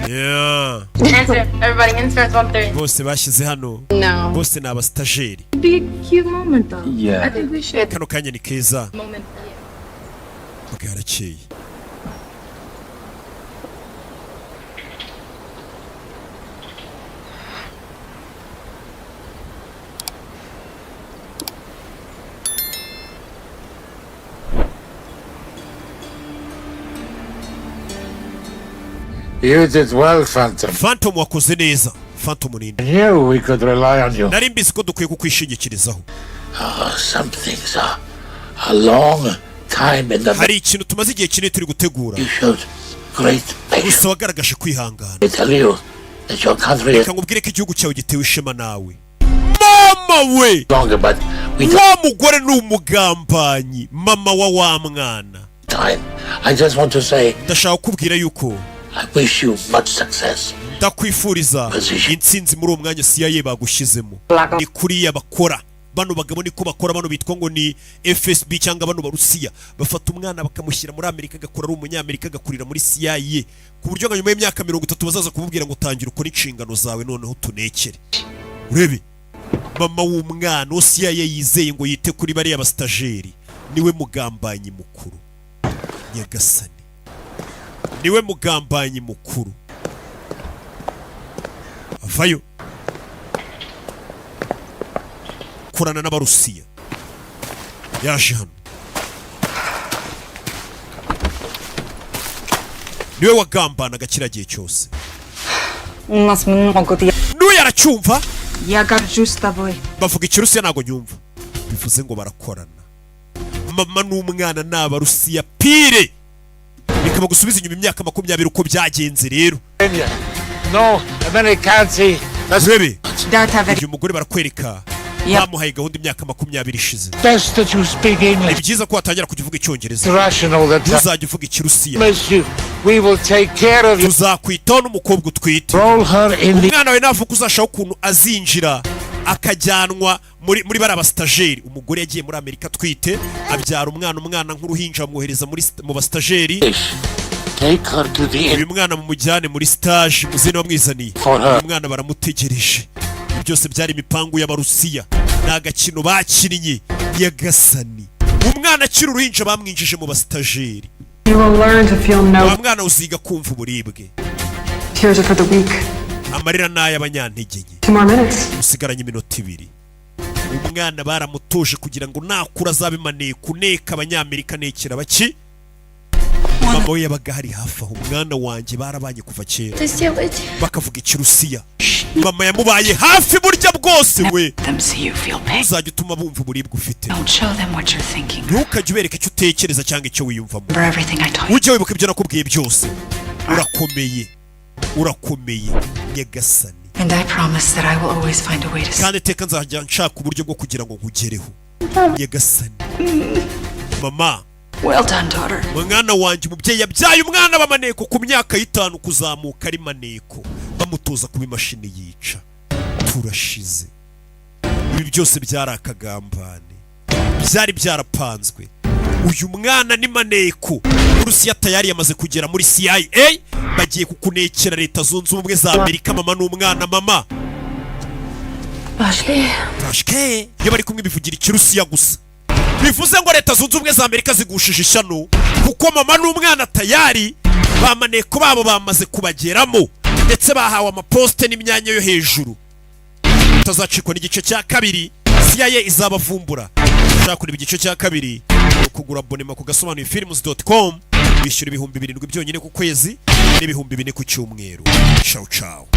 Yeah. Insert, everybody insert 1:30. Bose bashyize hano. No. Bose ni abasitajeri. It'd be a cute moment though. Yeah. I think we should. Kano kanya ni keza. Moment. Okay, harakeye. You did well, Phantom. Phantom, wakoze neza. Phantom ninde? I knew we could rely on you. Nari mbizi ko dukwiye kukwishingikirizaho. Oh, some things are a long time in the Hari ikintu tumaze igihe kinini turi gutegura. showed great Gusa wagaragaje kwihangana. I tell you that your country is Reka nkubwire ko igihugu cyawe gitewe ishema nawe. Mama we, longer, but we wa mugore ni umugambanyi, mama wa mwana. time. I just want to say Ndashaka kukubwira yuko I wish you much success. Ndakwifuriza intsinzi muri uwo mwanya CIA bagushyizemo. Ni kuriya bakora bano bagabo, niko bakora bano bitwa ngo ni FSB cyangwa bano barusiya. Bafata umwana bakamushyira muri Amerika, agakora ari umunyamerika, agakurira muri CIA, ku buryo nka nyuma y'imyaka 30 bazaza kumubwira ngo tangira ukore inshingano zawe, noneho tunekere. Urebe mama w'umwana uwo CIA yizeye ngo yite kuri bariya basitageri, niwe mugambanyi mukuru. Nyagasani, niwe mugambanyi mukuru. Avayo korana n'abarusiya. Yaje hano, niwe wagambanaga kiriya gihe cyose. У нас много N'uyu aracyumva. Я горжусь тобой. Bavuga ikirusiya, ntabwo nyumva. Bivuze ngo barakorana, mama n'umwana ni abarusiya pire. Bikaba gusubiza inyuma imyaka 20 uko byagenze rero. No, Americanci. Urebe Да, товарищ. uyu mugore barakwereka bamuhaye gahunda imyaka 20 ishize. Best that you speak Ni English. byiza ko watangira kujya uvuga icyongereza. Russian all the time. Ntuzajya uvuga ikirusiya. Miss you. We will take care of you. Tuzakwitaho n'umukobwa utwite. Roll her in the Umwana wawe navuka uzashaka ukuntu azinjira akajyanwa muri bariya basitageri. Umugore yagiye muri Amerika atwite, abyara umwana, umwana nk'uruhinja bamwohereza mu basitageri. Take her to the Uyu mwana mumujyane muri stage muzene wamwizaniye. For her. Uyu mwana baramutegereje. Ibi byose byari imipangu y'abarusiya, ni agakino bakinnye. Nyagasani, umwana akiri uruhinja bamwinjije mu basitageri. You will learn to feel no Wa mwana, uziga kumva uburibwe. Tears are for the weak. Amarira ni ay'abanyantege nke. 2 more minutes. Usigaranye iminota 2. Umwana baramutuje kugira ngo nakura azabe maneko, uneka abanyamerika, nekera baki. Mama we yabaga hari hafi aho. Umwana wanjye barabanye kuva kera, bakavuga Ikirusiya. Mama yamubaye hafi burya bwose. We uzajya utuma bumva uburibwe ufite. Don't show them what you're thinking. Ntukajye ubereka icyo utekereza cyangwa icyo wiyumvamo. Remember everything I taught you. Ujye wibuka ibyo nakubwiye byose. Urakomeye, urakomeye, nyagasani. And I promise that I will always find a way to Kandi iteka nzajya nshaka uburyo bwo kugira ngo nkugereho, nyagasani. Mama. Well done, daughter. Mwana wanjye. Umubyeyi yabyaye umwana w'amaneko ku myaka 5 kuzamuka ari maneko, bamutoza kuba imashini yica. Turashize. Ibi byose byari akagambane, byari byarapanzwe. Uyu mwana ni maneko. Urusiya tayari yamaze kugera muri CIA, bagiye kukunekera Leta Zunze Ubumwe za Amerika. Mama n'umwana, mama. Ashley. Tashke iyo bari kumwe bivugira Ikirusiya gusa, bivuze ngo Leta Zunze Ubumwe za Amerika zigushije ishyano, kuko mama n'umwana tayari ba maneko babo bamaze kubageramo, ndetse bahawe amaposite n'imyanya yo hejuru. Utazacikwa n'igice cya kabiri, CIA izabavumbura. Ushaka kureba igice cya kabiri ni ukugura abonnement ku gasobanuye films.com, wishyura 7000 byonyine ku kwezi n'4000 ku cyumweru. Ciao ciao.